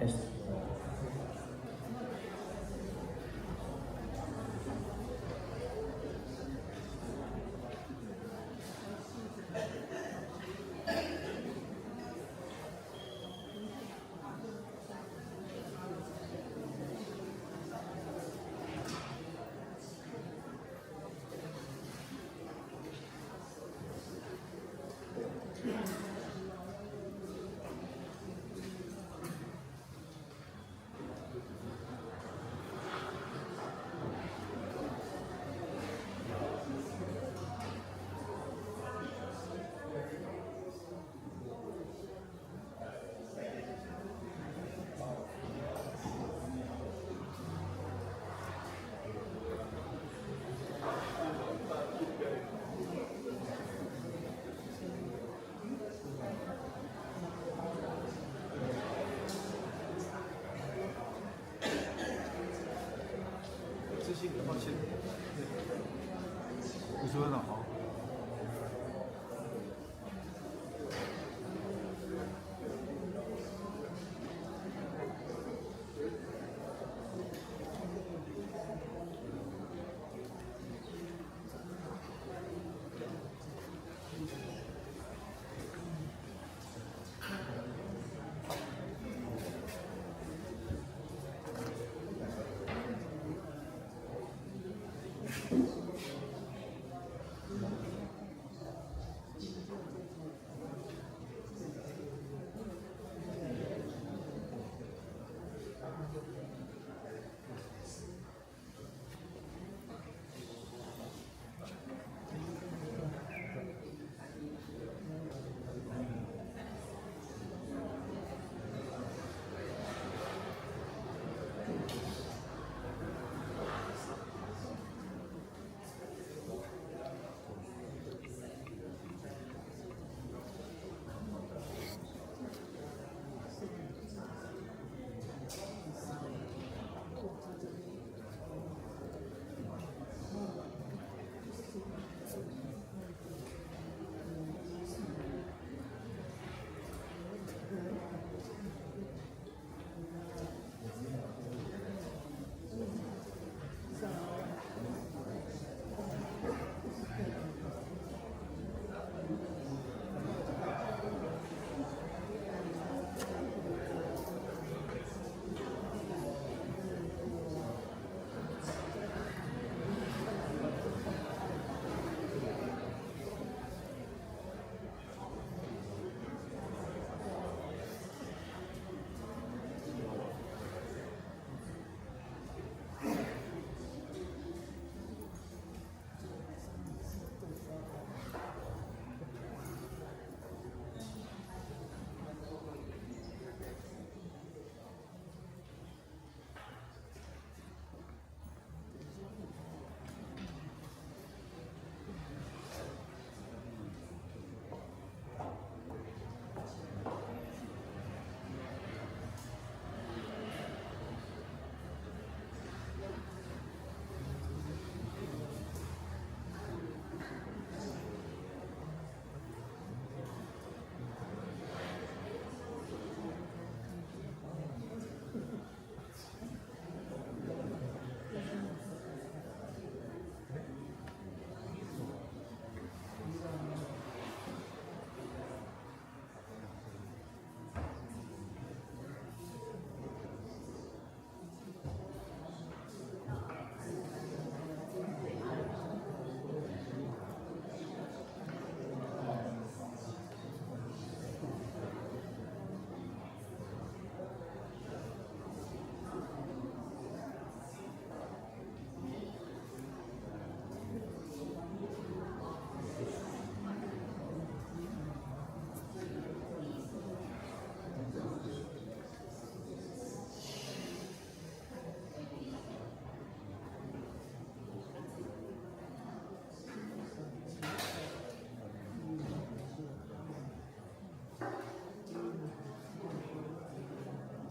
開始。這些抱歉，你說的好。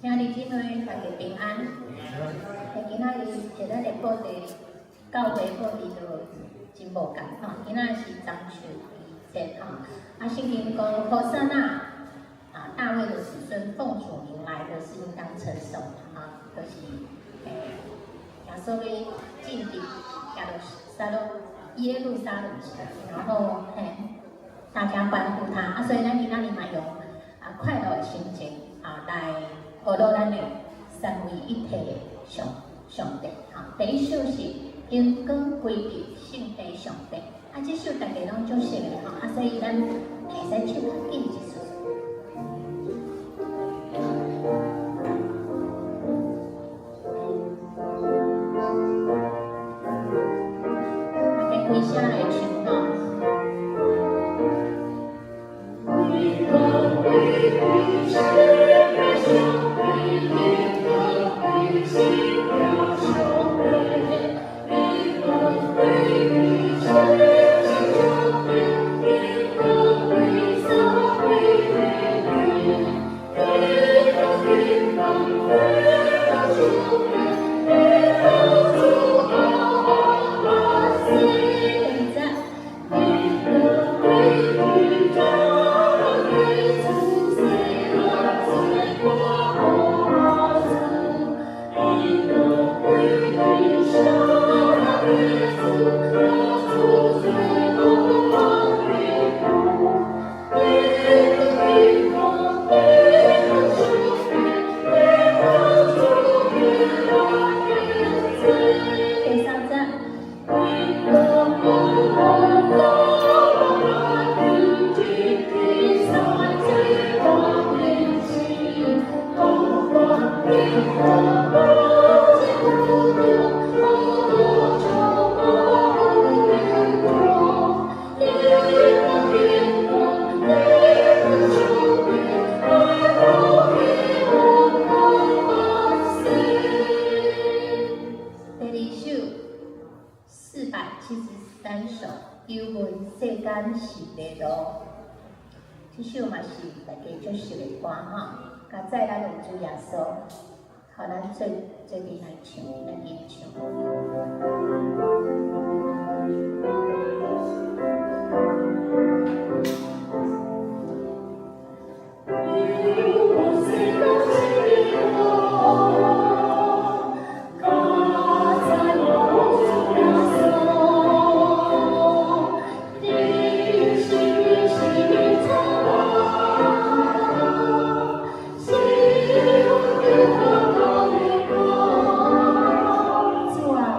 兄弟姊妹，大家平安。欸，今仔日是咱的報地，教會報地就真無仝吼。今仔日是棕樹節吼。啊，聖經講，和散那啊，大衛的子孫奉主名來的，是應當稱頌哈，就是耶穌欲進入耶路撒冷城，然後大家歡呼他啊，所以咱今仔日嘛用快樂的心情來呵咾咱的三位一體的上帝哈。第一首是榮光歸予聖父上帝，這首大家攏足熟的吼，所以咱會使唱較緊一絲。大家開聲來唱吼。榮光歸予聖父上帝，榮光歸予聖子上帝，榮光歸予聖子上帝，榮光歸予三位一體，榮光歸予上帝，榮光主阿爸。第二節。榮光歸予主耶穌，聖子阿子，榮光歸予聖耶穌，主聖阿父，榮光歸予上帝，榮光主耶穌。第三節。榮光歸予三一神，東方的火光照光，榮光歸予上帝，榮光歸予第二首473首，求問世間是迷路，這首嘛是大家足熟的歌吼。佳哉咱有主耶穌，予咱做陣來唱，咱吟唱。求問世間是迷路，佳哉有主耶穌，你是是主啊，是阮救我的光。主啊，主啊，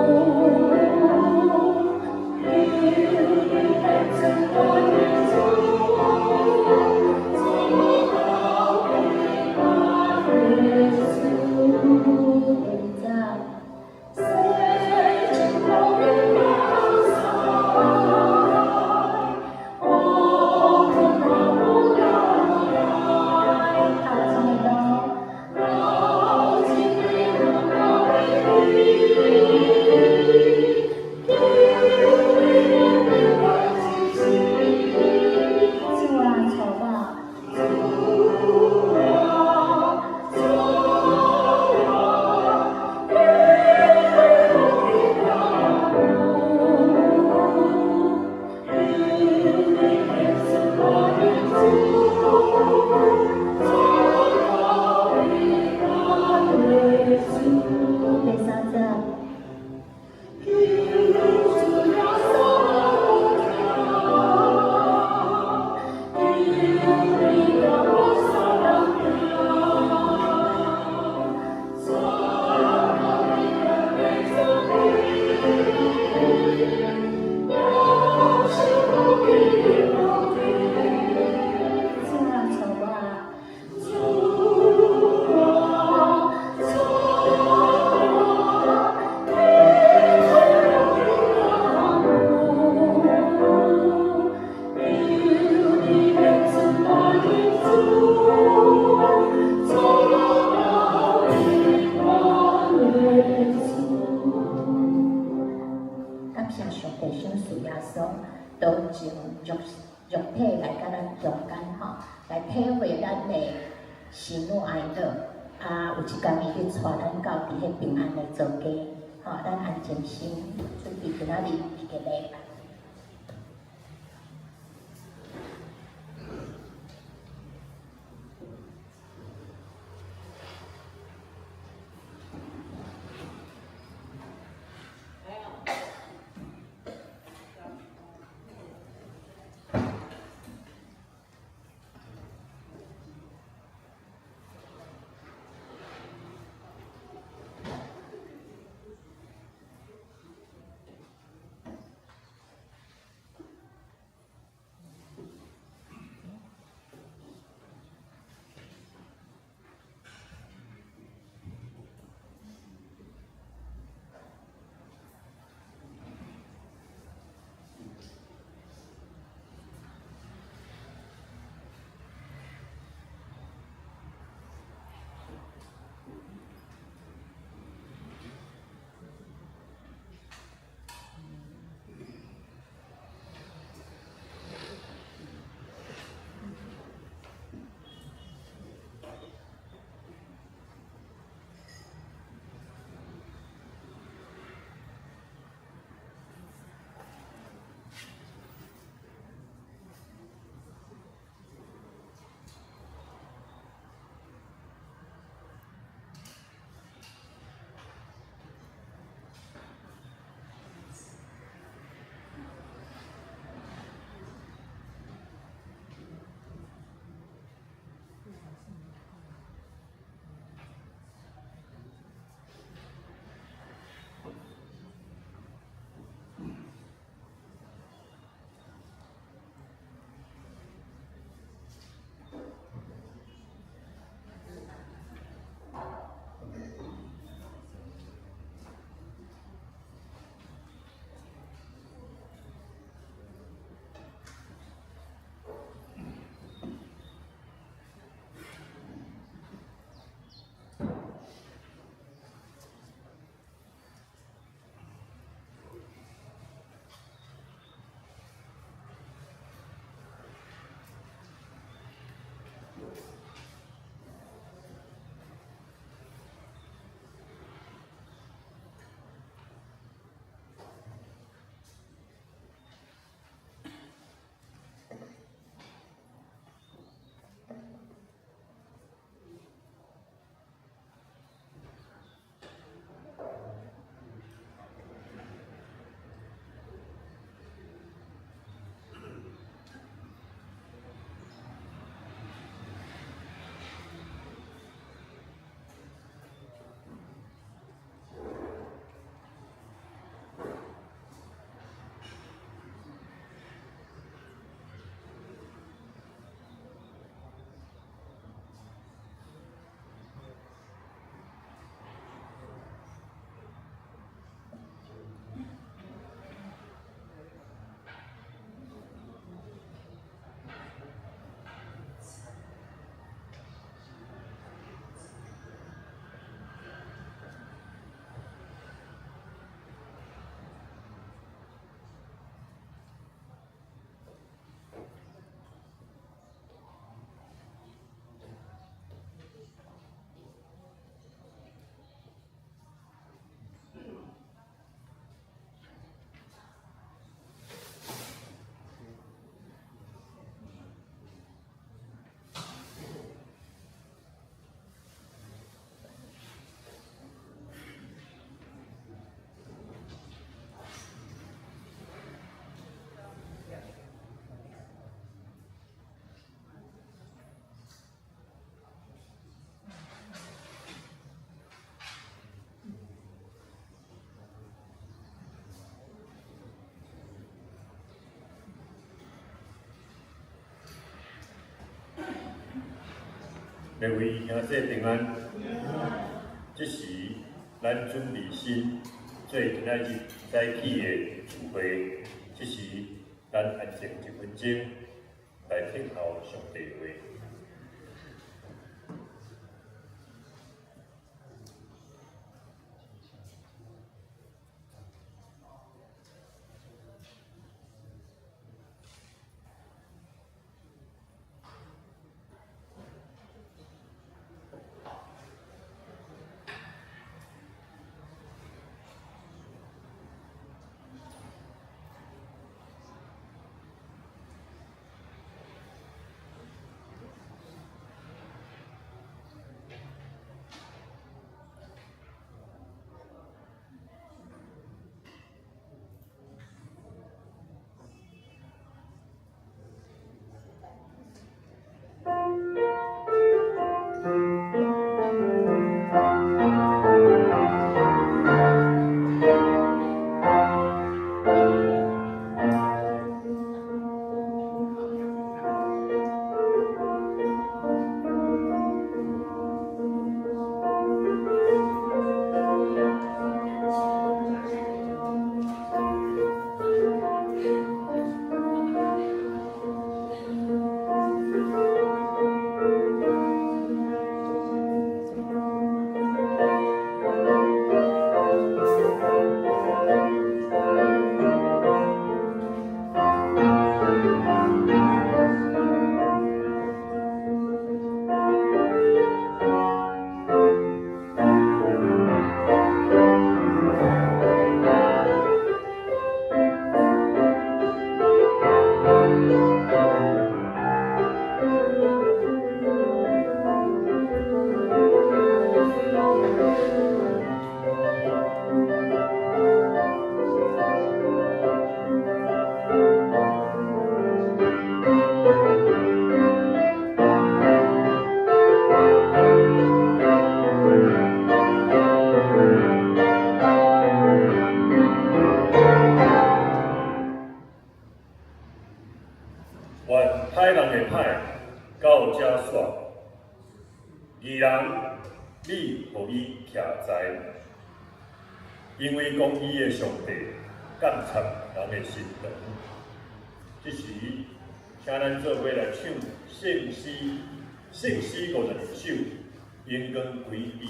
主啊，你我的你是我的主，主啊，耶穌。第二節。洗淨我的心，我不來，頭前的路，頭前的路，主啊，帶我，主啊，主啊，你是我的主，主啊，耶穌。第三節。求主耶穌聽，求你教我三行，主啊，帶我，主啊，主啊，你是我的主，主啊，耶穌。感謝上帝賞賜耶穌，道成肉體來佮咱中間吼，來體會咱的喜怒哀樂。有一工伊欲帶咱到佇彼平安的座家，吼，咱安靜心，準備今仔日一个禮拜。各位兄弟平安。這時，咱準備心做今仔日早起的聚會。這時，咱安靜一分鐘來聽候上帝的話。伊徛在，因為公義的上帝監察人的心腸。這時，請咱做伙來唱聖詩，聖詩52首，榮光歸於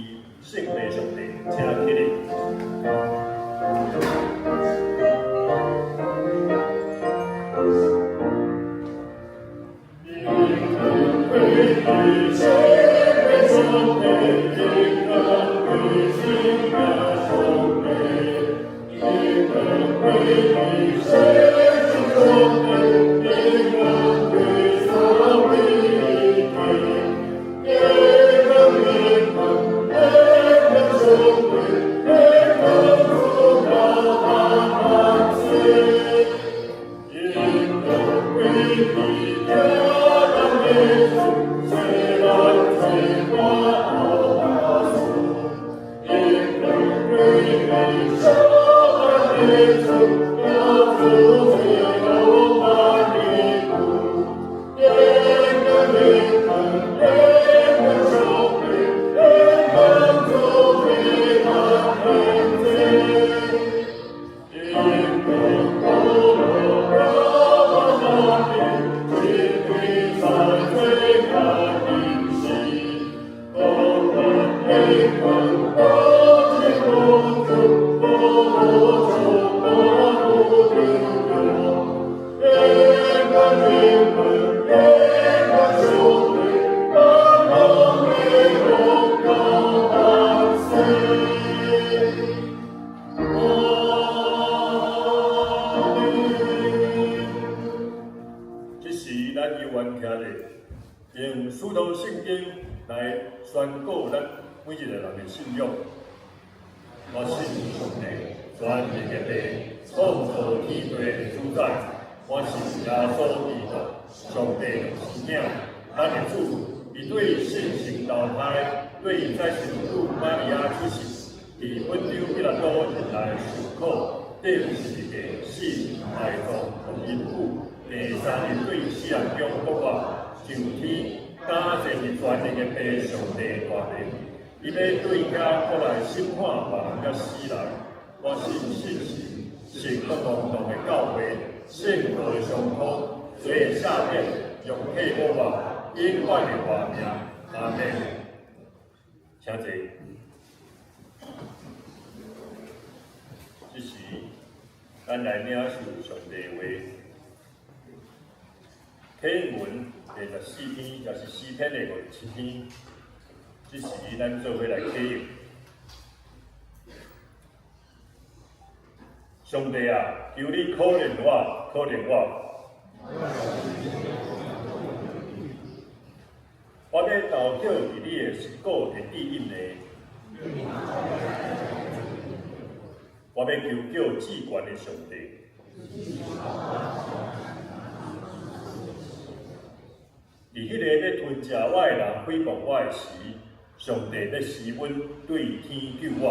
聖父上帝，請起立。榮光歸於聖父上帝，榮光歸聖子上帝，榮光歸於聖子上帝，榮光歸三位一體，榮光榮光榮光上帝，榮光主高萬萬歲，榮光歸於天上的主，世人最大的主，榮光歸於上的主，耶穌最高萬里路，榮光榮光榮光上帝，榮光主最大天罪，榮光高羅高萬里，敬畏在最高的心，光光榮光高天公主，高主高不丢，榮光榮光榮光上帝，光光榮光高萬歲。阿門。這時，咱猶原徛咧，用使徒聖經來宣告咱每一個人的信仰。我信上帝，全能的父，創造天地的主宰。我信耶穌基督，上帝的獨生子，咱的主，伊對聖神投胎，對在聖女瑪利亞出世，佇本丟彼拉多人來受苦，釘十字架死，埋葬，予陰府，第三日對死人中復活，上天，駕坐佇全能的父上帝大能。伊欲對遐閣來審判活人佮死人。我信聖神，聖德王堂的教會，聖道的相通，罪的赦免，肉體復活，永遠的活命。阿門。請坐。這時，咱來領受上帝話。啟文第14篇，也是詩篇的57篇。這時，咱做伙來啟應。上帝啊，求你可憐我，可憐我。我欲投靠佇你的實古的指引內。我欲求叫至懸的上帝。佇彼个欲吞食我的人誹謗我的時，上帝欲施恩對天救我。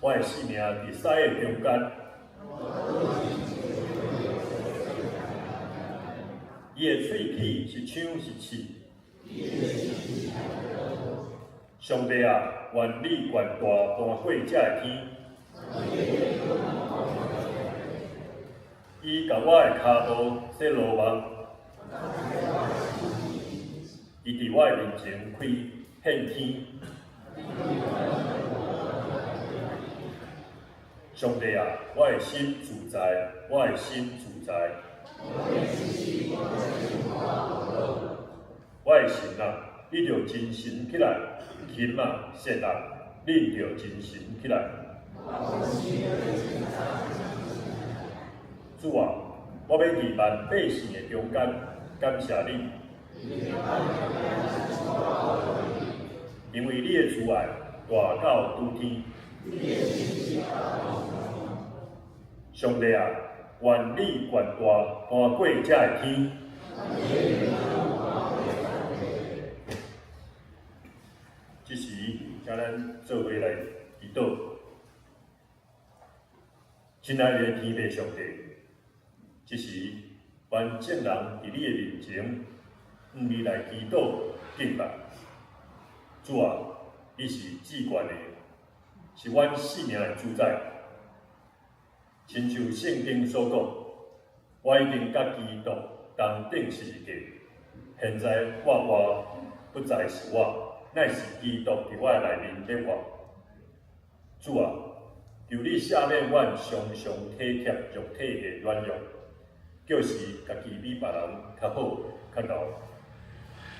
我的性命佇屎的中間。伊的喙齒是槍是刺。上帝啊，願你權大搬過這个天。伊共我的跤步設羅網，伊佇我的面前開陷坑。上帝啊，我的心自在，我的心自在。我的神啊，你著精神起來，琴啊，瑟啊，恁著精神起來。主啊，我欲佇萬百姓的中間感謝你，因為你的慈愛大到諸天。上帝啊，願你權大搬過這个天。這時，請咱做伙來祈禱。親愛的天父上帝，這時，願眾人佇你的面前，向你來祈禱，求敬拜。主啊，你是至悬的，是阮性命的主宰。亲像圣经所讲，我已经佮基督同钉十字架，现在我活不再是我，乃是基督伫我内面咧活。主啊，求你赦免阮常常体贴肉体的软弱，就是家己比别人较好、较老，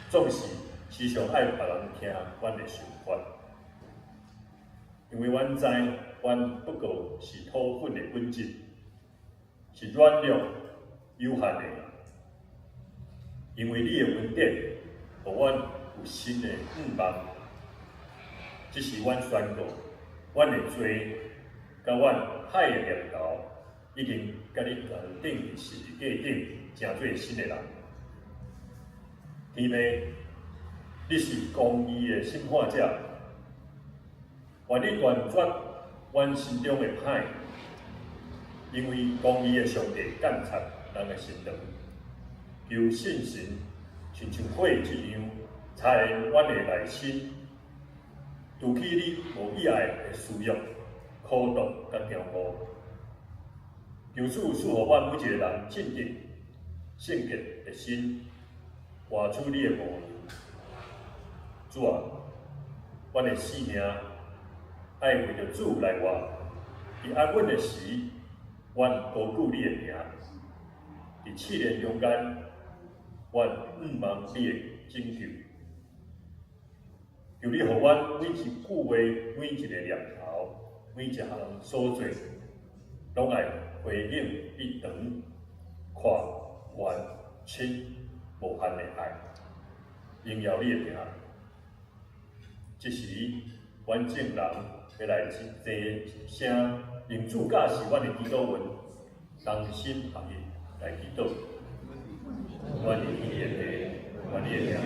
总是时常爱别人听阮的想法，因为阮知阮不过是土粉的本质，是软弱有限的。因为你的恩典，予阮有新的愿望，这是阮宣告，阮的罪佮阮歹的念头，已经佮你同钉十字架顶，成做新的人。天父，你是公义的审判者，愿你断绝阮心中的歹，因为公义的上帝鉴察人的心肠，求圣神亲像火一样，察验阮的内心，除去你无意爱的私欲、苦毒佮骄傲。求主赐予阮每一个人正直、圣洁的心，活出你的模样。主啊，阮的生命爱为著主来活，伫安稳的时，阮高举你的名；伫试炼中间，阮向望你的拯救。求你予阮每一句话、每一个念头、每一项所做，拢爱回应你长、宽、宽、深、无限的爱，荣耀你的名。这时，阮众人欲来齐声，用主教示阮的祈祷文，同心合意来祈祷。阮伫天的父，愿你的名圣，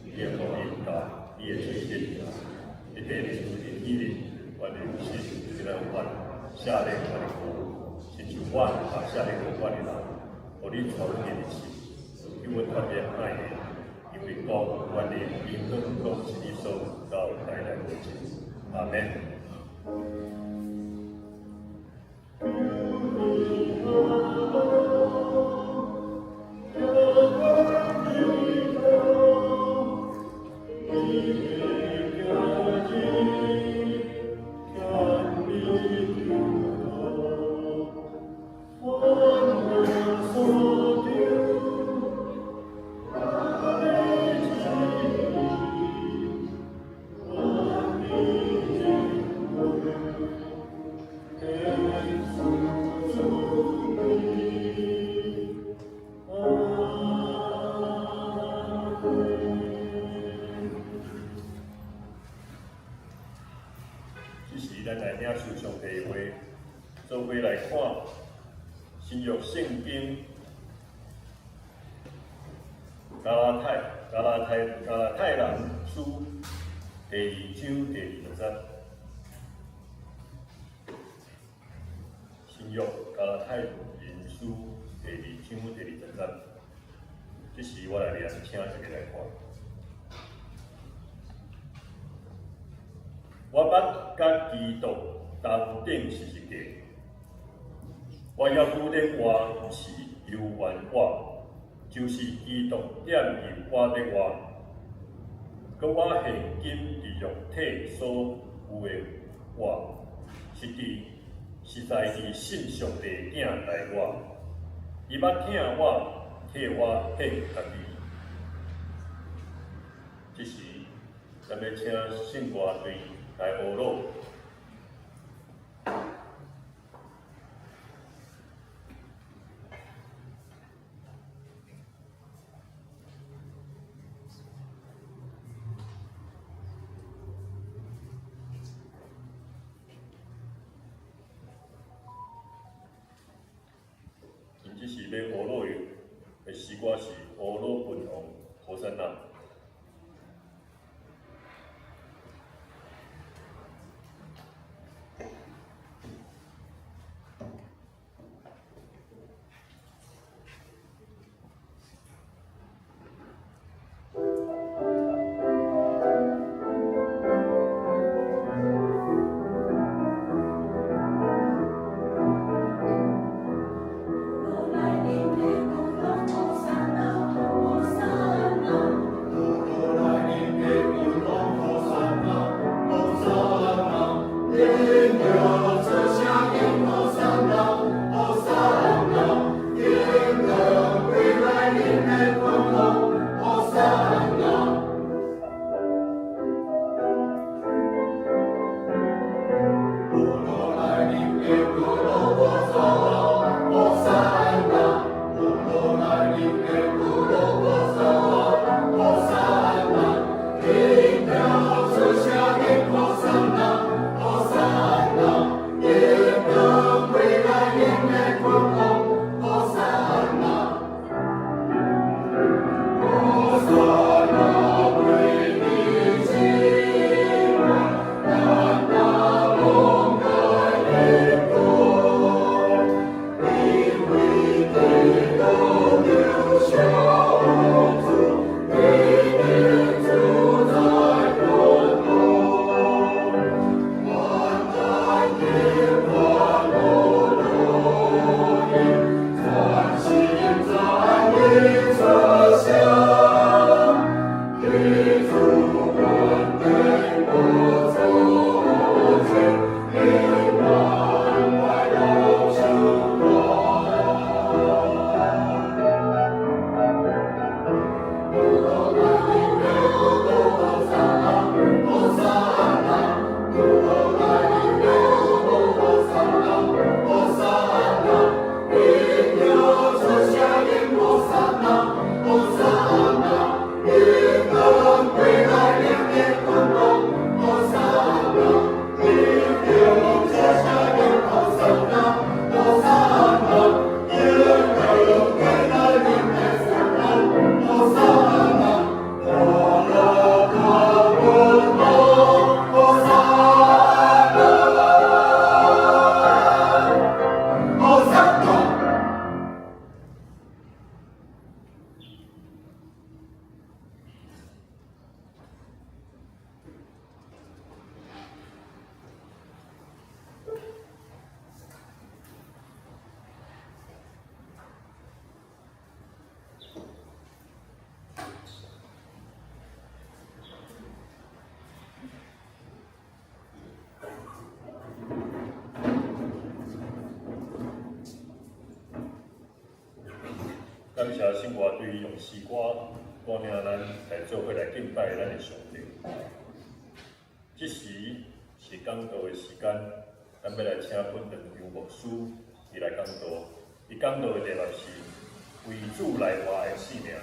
你的国临到，你的旨意伫地亲像伫天顶，愿你的心赐予阮，赦免阮的过，亲像阮也赦免予阮的人，予你带阮入试，救阮脱离歹的，因为国、权力、荣光拢是你所有，到代代无尽。阿们。这时，咱来领受上帝的话，做伙来看新约圣经加拉太人书第二章第二十节。新约加拉太人书第二章第二十节。这时我来念，请大家来看。我捌佮基督同钉十字架，我犹阁咧活，毋是由阮活，就是基督踮由我咧活。阁我现今伫肉体所有的活，实在伫信上帝的囝来活。伊捌疼我，替我献家己。这时，咱欲请圣歌队来学鲁。𪜶这时欲学鲁的诗歌是《乌鲁奔王和散那》。感謝聖歌隊用詩歌帶領咱來做伙來敬拜咱的上帝。這時是講道的時間，咱欲來請本堂楊牧師伊來講道。伊講道的題目是為主來活的生命。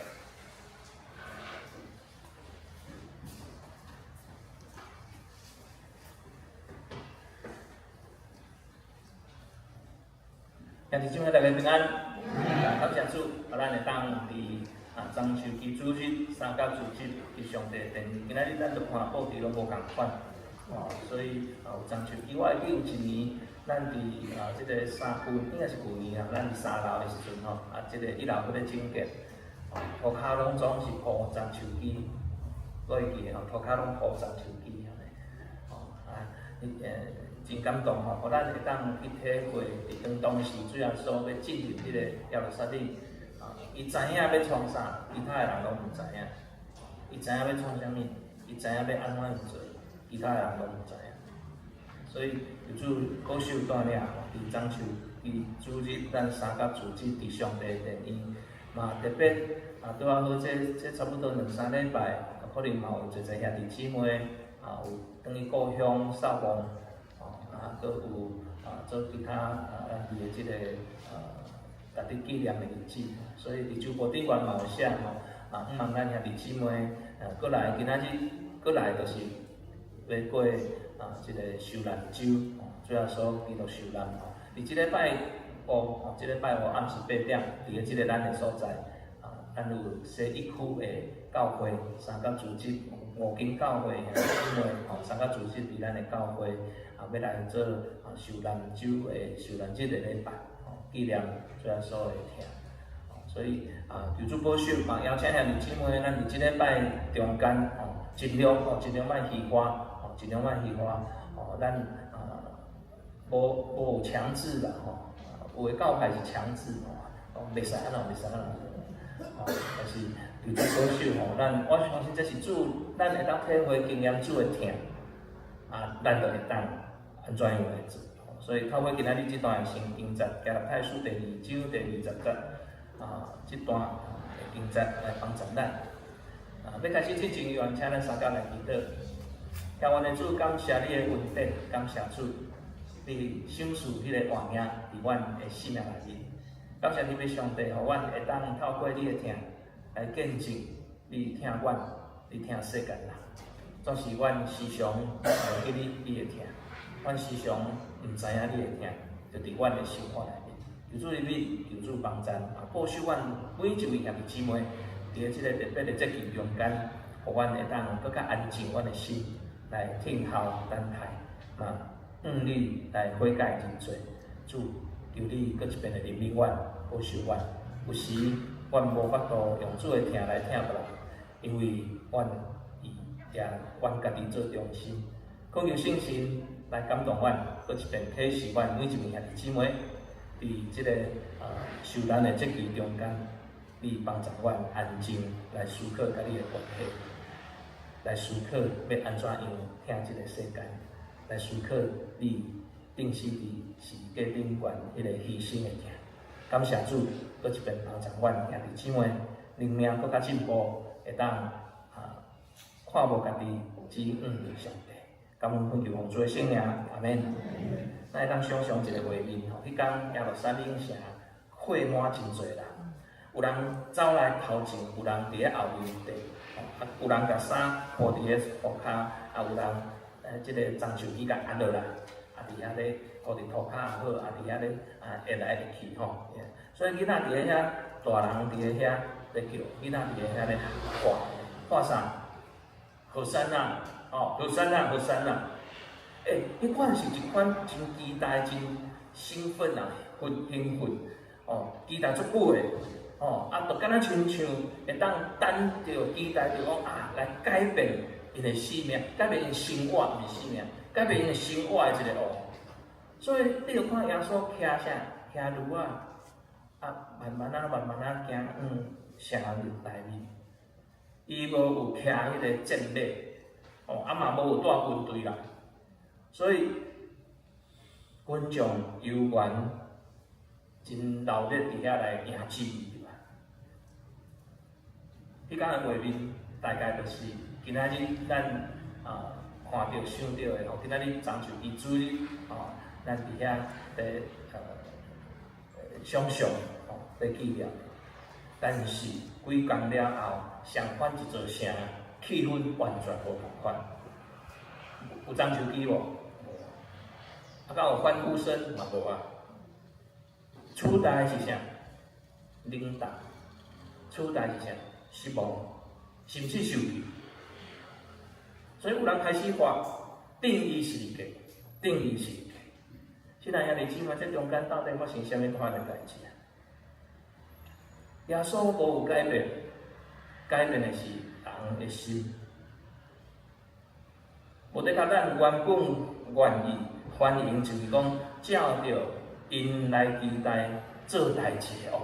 兄弟姊妹，大家平安，感謝主，予咱會當佇棕樹枝主日、三角主日佇上帝殿。今仔日咱都看布置攏無仝款，哦，所以有棕樹枝。我會記有一年，咱佇這个三舊，應該是舊年啊，咱佇三樓的時陣吼，這个一樓閣咧整潔，塗跤攏總是鋪棕樹枝，閣會記得吼，塗跤攏鋪棕樹枝按呢，吼啊，真感動吼，予咱會當去體會，佇當時主耶穌欲進入彼個耶路撒冷，伊知影欲創啥，其他的人攏毋知影。伊知影欲創啥物，伊知影欲按怎樣做，其他的人攏毋知影。所以求主保守帶領吼，佇棕樹枝主日，咱三甲主日佇上帝殿院，嘛特別拄仔好這差不多兩三禮拜，可能嘛有濟濟兄弟姊妹有轉去故鄉掃墓。閣有做其他咱佇个這个值得紀念的日子，所以佇周報頂懸嘛有寫吼，向望咱兄弟姊妹，閣來今仔日閣來就是欲過這个受難週，主耶穌基督受難吼。佇這禮拜五吼，這禮拜五暗時八點，佇个這个咱的所在，咱有西一區的教會三角組織五間教會兄弟姊妹吼，三角組織佇咱的教會。欲來做受難週的受難日的禮拜，紀念主耶穌的疼。所以求主保守，嘛邀請兄弟姊妹，咱佇這禮拜中間吼，盡量吼，盡量莫虛華，吼，盡量莫虛華，吼，咱無有強制啦，吼，有的教派是強制，吼，袂使按怎，袂使按怎，吼，但是求主保守吼，咱我相信這是主，咱會當體會經驗主的疼，咱就會當。按怎樣來做？所以透過今仔日這段聖經節，加拉太書第二章第二十節，這段的經節來幫助咱。欲開始之前，願請咱三甲來祈禱。天父的主，感謝你的恩典，感謝主，你賞賜彼个活命佇阮的生命內面。感謝你欲上帝，予阮會當透過你的疼來見證你疼阮，你疼世間人。總是阮時常會記你，你的疼。阮時常毋知影你的疼，就佇阮的生活內面。求主憐憫，求主幫贊，保守阮每一位兄弟姊妹，佇這个特別的節期中間，予阮會當閣較安靜阮的心，來聽候等待，嘛向你來悔改認罪。主，求你閣一遍的憐憫阮，保守阮。有時阮無法度用主的疼來疼別人，因為阮以阮家己做中心。懇求聖神來感動阮，閣一遍啟示阮每一位兄弟姊妹，佇這个受難的節期中間，你幫助阮安靜來思考佮你的關係，來思考欲按怎樣疼這个世間，來思考你釘死佇十字架頂懸彼个犧牲的疼。感謝主，閣一遍幫助阮兄弟姊妹，靈命閣較進步，會當看無家己，只向著上帝。感恩奉求奉主的聖名，阿們。咱會當想像一个畫面吼，彼工耶路撒冷城血滿真濟人，有人走來頭前，有人佇咧後面綴，有人共衫鋪佇咧塗跤，有人這个棕樹枝共壓落來，佇遐咧鋪佇塗跤也好，佇遐咧壓來壓去吼。所以囡仔佇咧遐，大人佇咧遐咧叫，囡仔佇咧遐咧喊，喊啥？和散那，哦，和散那，和散那。彼款是一款真期待、真興奮啊，興奮，哦，期待足久的，哦，就敢若親像會當等著、期待著講來改變𪜶的生命，改變𪜶生活，毋是生命，改變𪜶生活的一个王。所以你著看耶穌騎啥？騎驢仔，慢慢仔、慢慢仔行往城內面。伊無有騎彼个戰馬，哦，嘛無有帶軍隊來，所以群眾猶原真鬧熱佇遐來迎接伊，對吧？彼工的画面大概就是今仔日咱啊看著想著的吼，今仔日棕樹枝主日吼，咱佇遐咧想象吼，咧紀念。但是幾工了後，相反一座城，氣氛完全無仝款。有棕樹枝無？無。啊，敢有歡呼聲嘛無啊？取代是啥？冷淡。取代是啥？失望，甚至受氣。所以有人開始畫定義十字架，定義十字架。親愛兄弟姊妹，這中間到底發生啥物款的代誌啊？耶穌無有改變，改變的是人的心。無的確，咱原本願意歡迎，就是講照著𪜶來期待做代誌的王。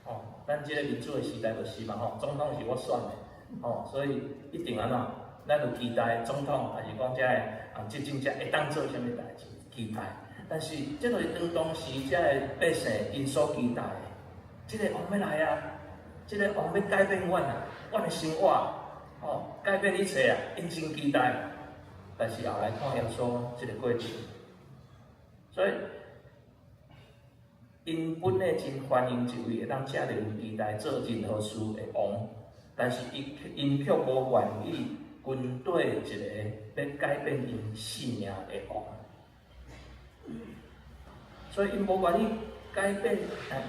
哦，咱這個民主的時代就是嘛吼，總統是我選的，吼，所以一定按怎，咱有期待總統，還是講這个執政者會當做啥物代誌，期待。但是這就是當時這个百姓𪜶所期待的，這个王欲來啊，這个王欲改變阮啊，阮的生活，吼，改變一切啊，𪜶真期待。但是後來看耶穌這个過程，所以𪜶本來真歡迎一位會當照著𪜶期待做任何事的王，但是𪜶卻無願意跟綴一个欲改變𪜶性命的王，所以𪜶無願意改變，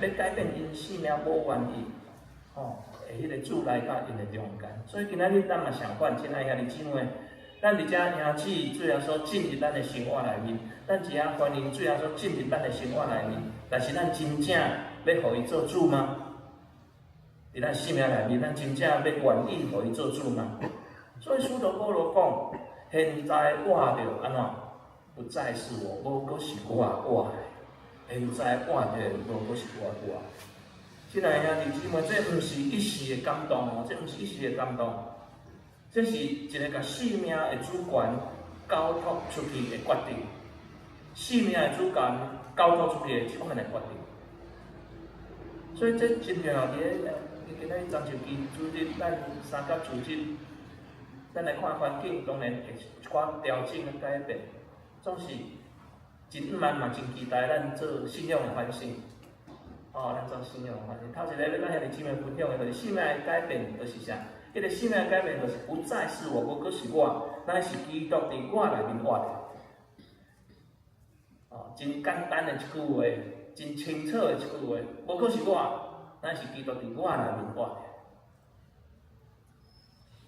欲改變𪜶性命，無願意，吼，的彼个主來到𪜶的中間。所以今仔日咱嘛相款，親愛兄弟姊妹，咱佇遮邀請主耶穌進入咱的生活內面，咱佇遮歡迎主耶穌進入咱的生活內面，但是咱真正欲予伊做主嗎？佇咱生命內面，咱真正欲願意予伊做主嗎？所以使徒保羅講：現在活著按怎？不再是我，無閣是我活的。現在活著無閣是我活。親愛兄弟姊妹，這毋是一時的感動哦，這毋是一時的感動，這是一个共性命的主權交託出去的決定。性命的主權交託出去的這款的決定。所以這真重要。佇咧今仔日棕樹枝主日，咱三甲主日，咱來看環境，當然會一寡調整佮改變，總是真毋慢嘛，真期待咱做信仰的反省。哦，咱做信仰的反省。頭一个欲佮兄弟姊妹分享的，就是性命的改變，就是啥？彼个性命的改變，就是不再是我，無閣是我，乃是基督佇我內面活的。哦，真簡單的一句話，真清楚的一句話，無閣是我，乃是基督佇我內面活的。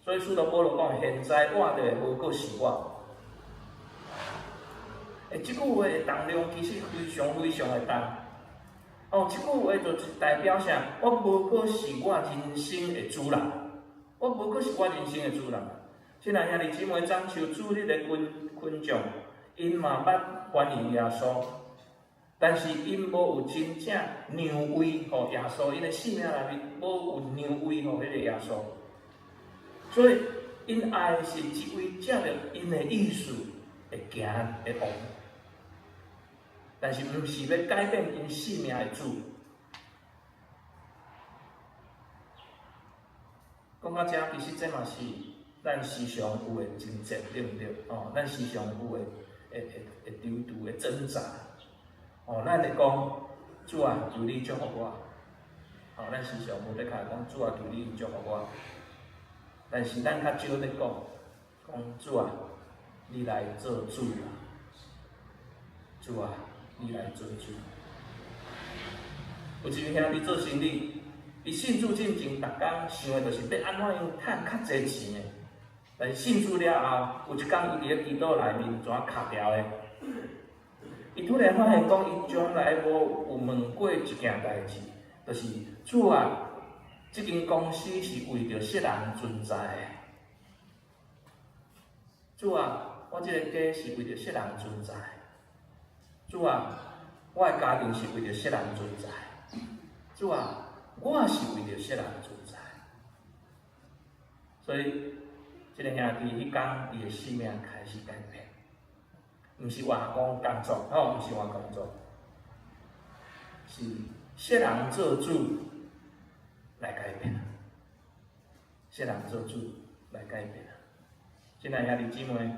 所以使徒保羅講：現在活的無閣是我。欸，這句話的重量其實非常非常的重。哦，這句話就是代表啥？我無閣是我人生的主人，我無閣是我人生的主人。親愛兄弟姊妹，棕樹主日的群眾，𪜶嘛捌歡迎耶穌，但是𪜶無有真正讓位予耶穌，𪜶的生命內面無有讓位予彼個耶穌，所以𪜶愛的是一位照著𪜶的意思會行的王。但是毋是欲改變𪜶性命的主。講到遮，其實這嘛是咱時常有的掙扎，對毋對？哦，咱時常有的會躊躇的掙扎。哦，咱會講主啊，求你祝福我。哦，咱時常無咧較講主啊，求你祝福我。但是咱較少咧講，講主啊，你來做主啊，主啊，你來做主。有一位兄弟做生理，伊信主進前，逐工想的就是欲按怎樣趁較濟錢的。但是信主了後，有一工伊佇咧祈禱內面怎卡牢的？伊突然發現講，伊從來無有問過一件代誌，就是主啊，這間公司是為著啥人存在的？主啊，我這个家是為著啥人存在？主啊，我的家庭是為著啥人存在？主啊，我是為著啥人存在？所以，這个兄弟彼工，伊的生命開始改變，毋是換工工作，吼，毋是換工作，是設人做主來改變。這人做主來改變啊！親愛兄弟姊妹，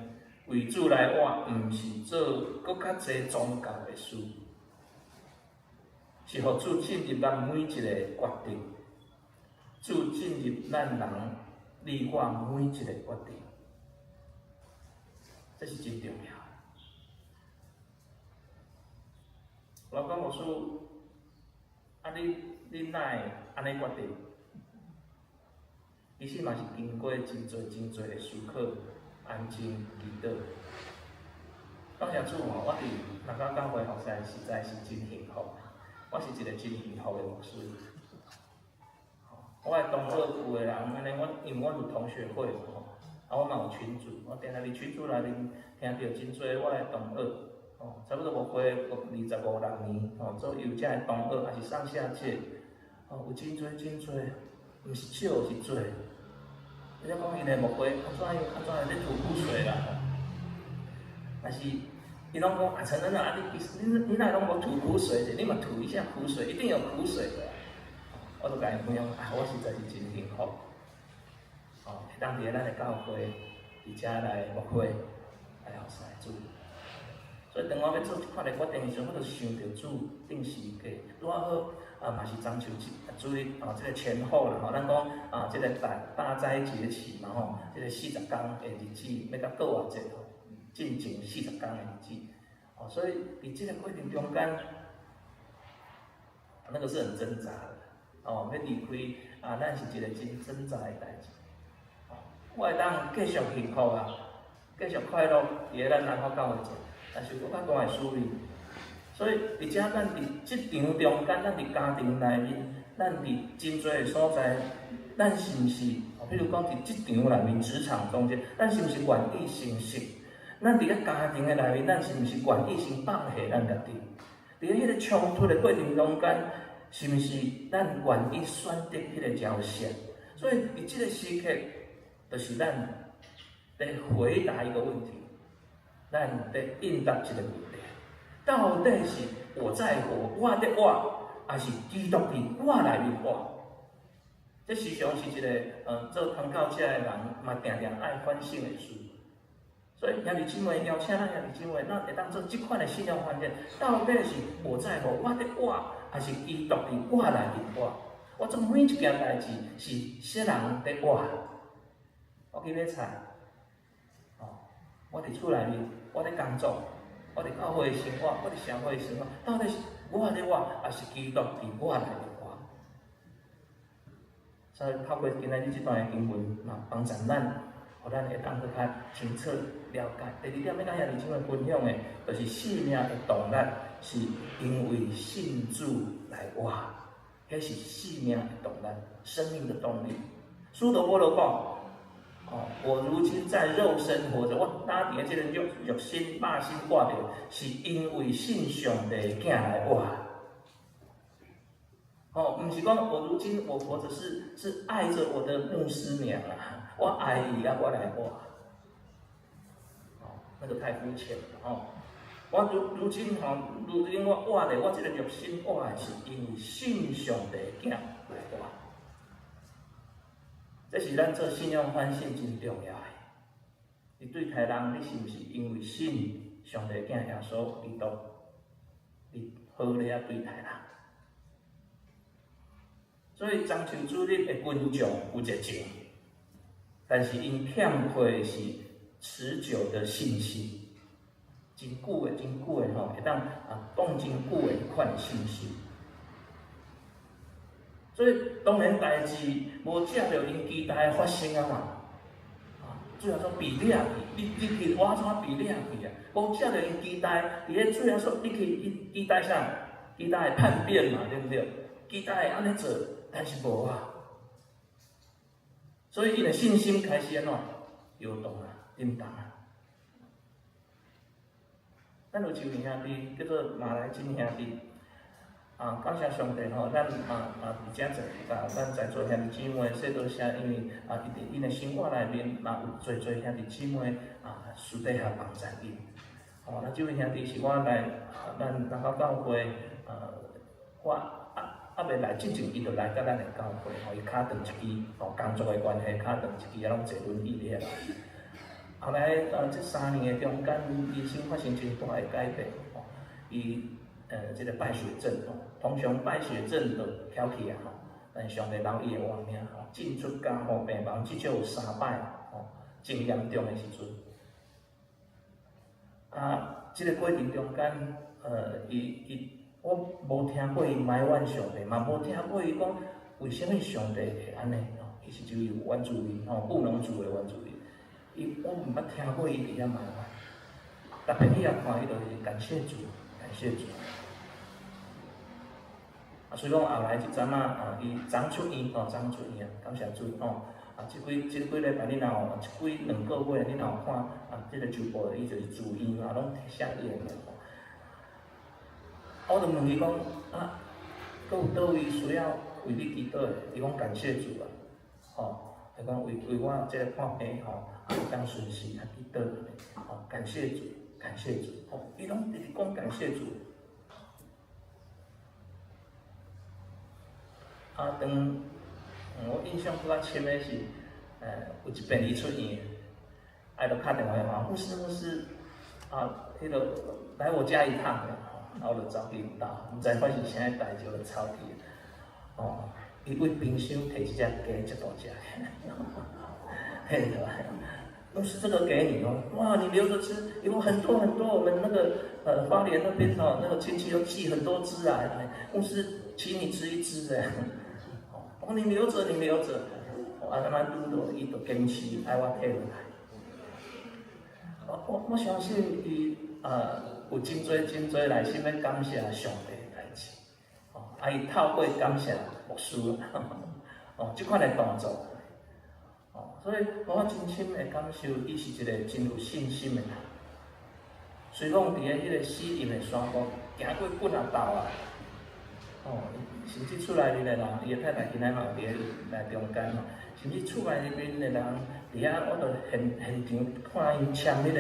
為主來活，毋是做閣較濟宗教的事，是予主進入咱每一個決定，主進入咱人你我每一個決定，這是真重要。我講牧師，啊你你哪會按呢決定？其實嘛是經過真濟真濟的思考、安靜、祈禱。感謝主吼，我佇南港教會服侍實在是真幸福。我是一個真幸福的牧師。我的同學有的人按呢，我因為我有同學會嘛吼，啊我嘛有群組，我定定佇群組內面聽著真濟我的同學，吼，差不多牧會25、6年，吼，左右遮的同學，抑是上下屆，吼，有真濟真濟，毋是少是濟。你講𪜶的牧會按怎樣按怎樣咧吐苦水啦，但是𪜶攏講啊，承恩啊，你你你哪攏無吐苦水者？你嘛吐一下苦水，一定有苦水的。我就共𪜶分享啊，我實在是真幸福，哦，會當佇咧咱的教會，佇遮來牧會來服侍主。所以當我欲做這款的決定的時陣，我就想著主釘十字架，拄仔好啊，嘛是中秋節主日啊，這個前後啦吼，咱講啊，這個大大齋節期嘛吼，這個四十工的日子，欲到過活節吼，進前四十工的日子，哦，所以佇這個過程中間，那個是很掙扎的，哦，欲離開啊，咱是一個真掙扎的代誌，哦，我會當繼續幸福啊，繼續快樂，佇咧咱南華教會者，但是有較大的使命，所以佇遮咱佇職場中間，咱佇家庭內面，咱佇真濟的所在，咱是毋是？哦，比如講佇職場內面、職場中間，咱是毋是願意誠實？咱佇咧家庭的內面，咱是毋是願意先放下咱家己？佇咧彼個衝突的過程中間，是毋是咱願意選擇彼個饒恕？所以佇這個時刻，就是咱佇回答一個問題，咱佇應答一個問題：到底是我在活，我佇活，抑是基督佇我內面活？這時常是一個做傳教者的人嘛，定定愛反省的事。所以兄弟姊妹，邀請咱兄弟姊妹，咱會當做這款的信仰反省：到底是我在活，我佇活，抑是基督佇我內面活？我做每一件代誌是啥人佇活？我去買菜，哦，我佇厝內面，我佇工作，我佇教會的生活，我佇社會的生活，到底是我佇活，抑是基督佇我內面活？所以透過今仔日這段的經文，嘛幫助咱，予咱會當閣較清楚了解。第二點欲佮兄弟姊妹分享的，就是生命的動力是因為信主來活，彼是生命的動力，生命的動力。使徒保羅講：哦，我如今在肉身活著，我當佇這個肉肉身肉身活著，是因為信上帝的囝來活。哦，毋是講我如今我活著是愛著我的牧師娘啊，我愛伊啊，我來活。哦，那個太膚淺了哦。我如如今吼，如今我活的，我這個肉身活的是因為信上帝的囝來活。這是咱做信仰反省真重要的。你對待人，你是毋是因為信上帝的囝耶穌基督，你好咧啊對待人？所以棕樹主日的群眾有熱情，但是𪜶欠缺的是持久的信心，真久的、真久的吼，會當啊講真久的彼款的信心。所以當然代誌無照著𪜶期待的發生啊嘛，啊，主耶穌被掠去，你你去我怎被掠去啊？無照著𪜶期待，佇咧主耶穌，你去期待啥？期待叛變嘛，對毋對？期待按呢做，但是無啊。所以𪜶的信心開始按怎搖動啊，震動啊。咱有一位兄弟叫做馬來金兄弟。啊，感謝上帝吼，咱啊啊佇遮坐，啊，咱在座兄弟姊妹，說多謝，因為啊，伊佇𪜶的生活內面嘛有濟濟兄弟姊妹啊，私底下幫助𪜶。吼，那這位兄弟是我來啊，咱南華教會啊，我啊猶未來進前，伊就來到咱的教會吼，伊跤斷一支吼，工作的關係跤斷一支，啊，攏坐輪椅咧。後來這3年的中間，人生發生真大的改變吼。伊這个敗血症吼，通常敗血症就翹起啊吼，但上帝留伊的活命吼，進出加護病房至少有三擺吼，真嚴重的時陣。啊，這个過程中間，伊我無聽過伊埋怨上帝，嘛無聽過伊講為啥物上帝會按呢吼，伊是就有原住民吼，布農族的原住民。伊我毋捌聽過伊佇遐埋怨，特別去遐看伊就是感謝主，感謝主。啊，所以講後來這陣仔啊，伊早出院吼，早出院啊，感謝主吼。啊，這幾禮拜你若有，這幾兩個月你若有看啊，這個周報伊就是住院啊，攏寫伊的名吼。我就問伊講啊，閣有佗位需要為你祈禱的？伊講感謝主啊，吼，伊講為我這個破病吼，啊，會當順時啊祈禱，吼，感謝主，感謝主，吼，伊攏直直講感謝主。啊，當我印象閣較深的是，有一遍伊出院，啊，伊就敲電話來，牧師牧師，啊，彼個來我家一趟，啊，我就走去𪜶兜，毋知發生啥代誌，我就走去，哦，伊對冰箱提一隻雞，遮大隻，嘿，牧師這個給你哦，哇，你留着吃，因為很多很多，我們那個花蓮那邊哦，那個親戚都寄很多隻來，牧師請你吃一隻的，哦，你留着，你留着，啊，那麼拄到伊就堅持愛我提落來，我相信伊有真濟真濟內心欲感謝上帝的代誌，哦，啊，伊透過感謝牧師，哦，這款的動作。所以我真深的感受，伊是一個真有信心的人。雖講佇咧彼個死蔭的山谷，行過幾若道啊，哦，甚至厝內面的人，伊的太太今仔嘛有佇咧來中間吼，甚至厝內面的人佇遐，我就現場看𪜶簽彼個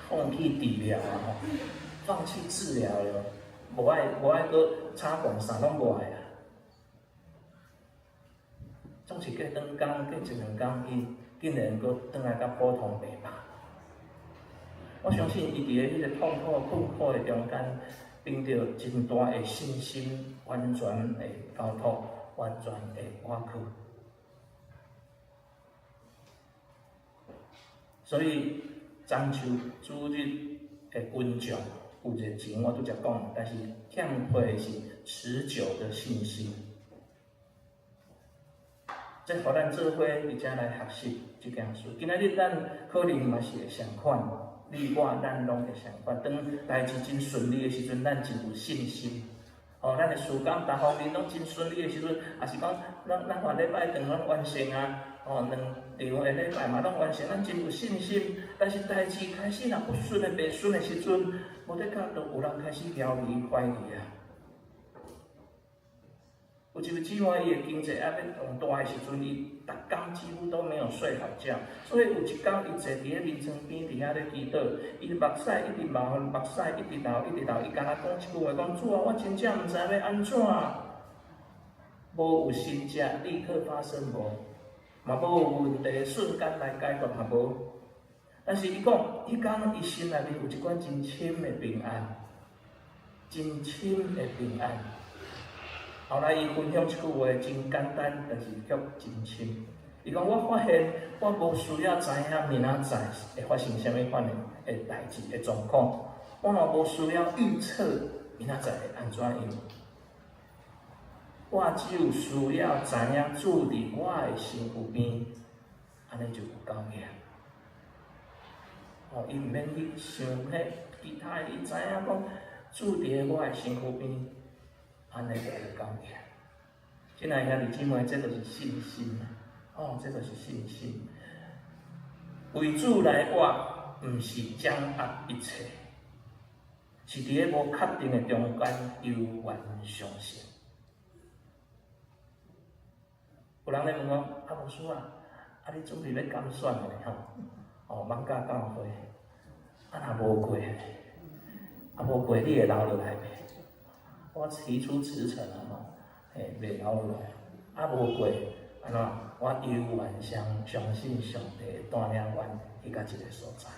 放棄治療啊吼，放棄治療了，無愛閣插管啥攏無愛啊。總是過兩工，過一兩工，伊竟然閣轉來甲普通病房。我相信伊佇咧彼個痛苦、困苦的中間，憑著真大的信心，完全的交託，完全的倚靠。所以，中秋主日的群眾有熱情，我拄才講，但是欠缺的是持久的信心。這予咱做伙佇遮來學習這件事。今仔日咱可能嘛是會相款，你我咱攏會相款。當代誌真順利的時陣，咱真有信心。哦，咱的事工逐方面攏真順利的時陣，也是講咱看禮拜堂攏完成啊，哦，兩場的禮拜嘛攏完成，咱真有信心。但是代誌開始若不順的、袂順的時陣，無得講，就有人開始猶豫懷疑啊。有一位姊妹，伊的經濟壓力上大的時陣，伊逐工幾乎都沒有睡好覺，所以有一工伊坐佇咧眠床邊佇遐咧祈禱，伊目屎一直流，目屎一直流，一直流，伊干焦講一句話，講主啊，我真正毋知欲按怎，無有神蹟立刻發生無，嘛無有問題瞬間來解決嘛無，但是伊講，彼工伊心內面有一款真深的平安，真深的平安。後來伊分享一句話，真簡單，但是卻真深。伊講：我發現我無需要知影明仔載會發生啥物款的代誌的狀況，我嘛無需要預測明仔載會按怎樣。我只有需要知影主佇我的身軀邊，按呢就有夠額。哦，伊毋免去想彼其他的，伊知影講主佇我的身軀邊。按呢就有夠額。親愛兄弟姊妹，這就是信心哦，這就是信心。為主來活，毋是掌握一切，是佇咧無確定的中間猶原相信。有人咧問我，啊，牧師啊，啊你準備欲參選咧吼？哦，艋舺教會，啊若無過，啊無過，你會留落來袂？我提出辭呈啊吼，嘿，袂流落來，啊無過，按怎？我猶原相信上帝會帶領阮去到這个所在。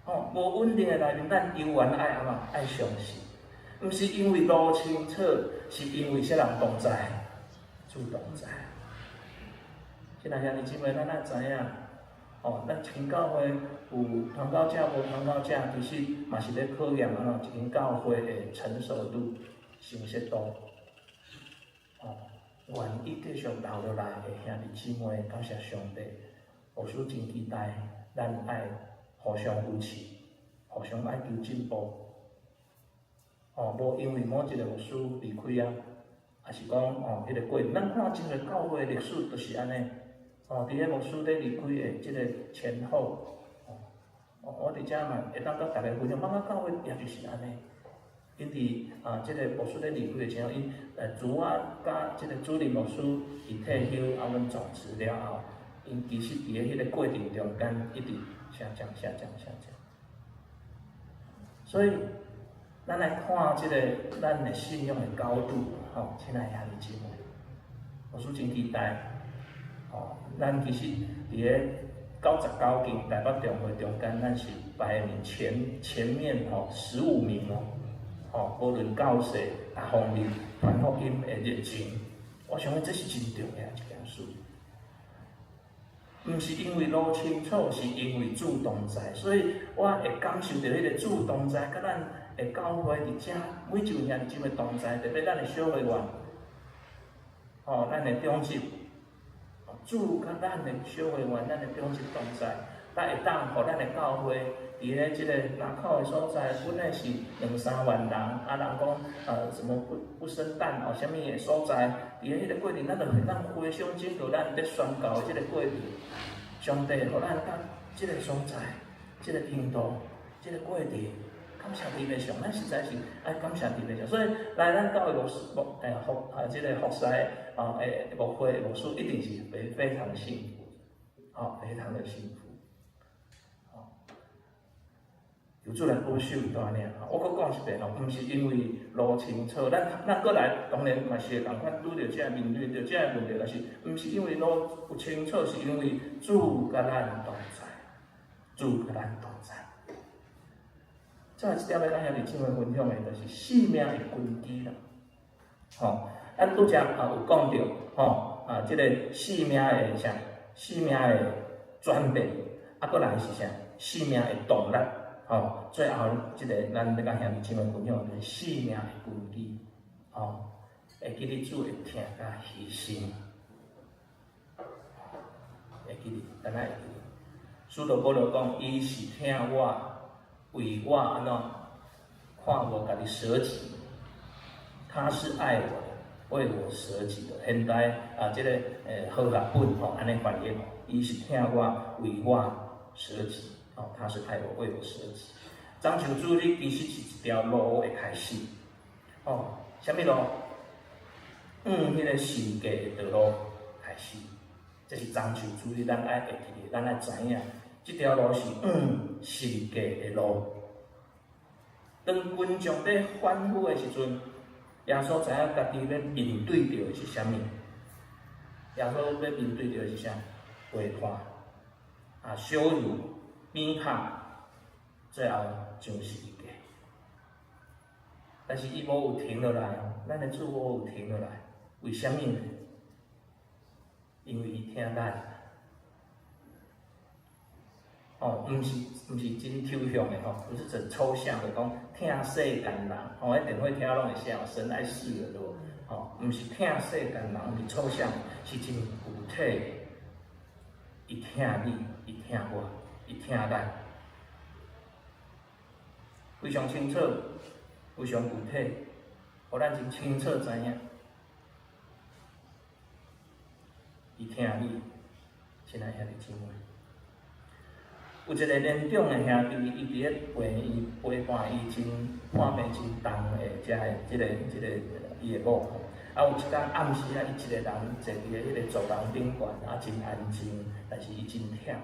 吼，無穩定的內面，咱猶原愛按怎？愛相信，毋是因為路清楚，是因為啥人同在？主同在。親愛兄弟姊妹，咱愛知影，哦，咱一間教會有傳教者無傳教者，其實嘛是咧考驗按怎一間教會的成熟度、成熟度。哦，願意繼續留落來的兄弟姊妹，感謝上帝，牧師真期待咱愛互相扶持，互相愛求進步。哦，無因為某一個牧師離開啊，抑是講哦，彼个過程，咱看真濟教會歷史都是按呢。哦，佇咧牧師咧離開的這个前後，哦，我佇遮嘛會當佮大家分享，感覺教會也就是按呢。𪜶佇啊，這个牧師咧離開的前後，𪜶主啊佮這个主任牧師伊退休，啊，阮總辭了後，𪜶其實佇咧彼个過程中間一直下降、下降、下降。所以，咱來看這个咱的信仰的高度，吼，親愛兄弟姊妹，牧師真期待，吼，咱其實佇咧99間台北中會中間，咱是排名前面吼15名哦。吼，無論教勢、各方面傳福音的熱情，我想講這是真重要一件事。毋是因為路清楚，是因為主同在，所以我會感受著彼个主同在，佮咱的教會佇遮每一位兄弟姊妹同在，特別咱的小會員，吼，咱的長執，主佮咱的小會員、咱的長執同在，咱會當予咱的教會佇咧這个林口的所在，本來是兩三萬人，啊，人講什麼不生蛋哦，啥物的所在，佇咧彼个過程，咱就會當回想整個咱咧宣教的這个過程，上帝予咱到這个所在，這个程度，這个過程，感謝天父上，咱實在是愛感謝天父上。所以來咱教會牧師牧服啊，這个服侍啊，牧會牧師一定是非常幸福，吼，非常的幸福。求主來保守帶領，我閣講一遍哦，毋是因為路清楚，咱閣來當然嘛是會仝款拄著這个面對著這个問題，但是毋是因為路有清楚，是因為主佮咱同在，主佮咱同在。再來一點欲佮兄弟姊妹分享的，就是生命的根基啦。吼，咱拄才啊有講著，吼啊，這个生命的啥？生命的轉變，啊，閣來是啥？生命的動力。吼，最後這个咱欲佮兄弟姊妹分享，就是生命的根基，吼，會記得主的疼佮犧牲，會記得，咱愛會記得。使徒保羅講，伊是疼我，為我按怎看無家己捨己，他是愛我的，為我捨己的。現代啊，這个和合本吼按呢翻譯，伊是疼我，為我捨己。哦，他是愛我，為我捨己。棕樹主日其實是一條路的開始。哦，啥物路？往彼个十字架的道路開始。這是棕樹主日，咱愛會記得，咱愛知影，這條路是往十字架的路。當群眾佇歡呼的時陣，耶穌知影家己欲面對著的是啥物？耶穌欲面對著的是啥？背叛、啊羞辱、鞭打，最後上十字架。但是伊無有停落來哦，咱的主無有停落來，為啥物呢？因為伊疼咱。哦，毋是真抽象的吼，不是很抽象的講疼世間人，吼，彼電話聽攏會寫神愛世人對無？吼，毋是疼世間人，毋是抽象，是真具體的。伊疼你，伊疼我，伊疼咱，非常清楚，非常具體，予咱真清楚知影。伊疼你，親愛兄弟姊妹。有一个年長的兄弟，伊佇咧病院陪伴伊真看病真重的遮个這個伊的某。啊，有一工暗時啊，伊一个人坐佇咧彼个走廊頂懸，啊，真安靜，但是伊真忝。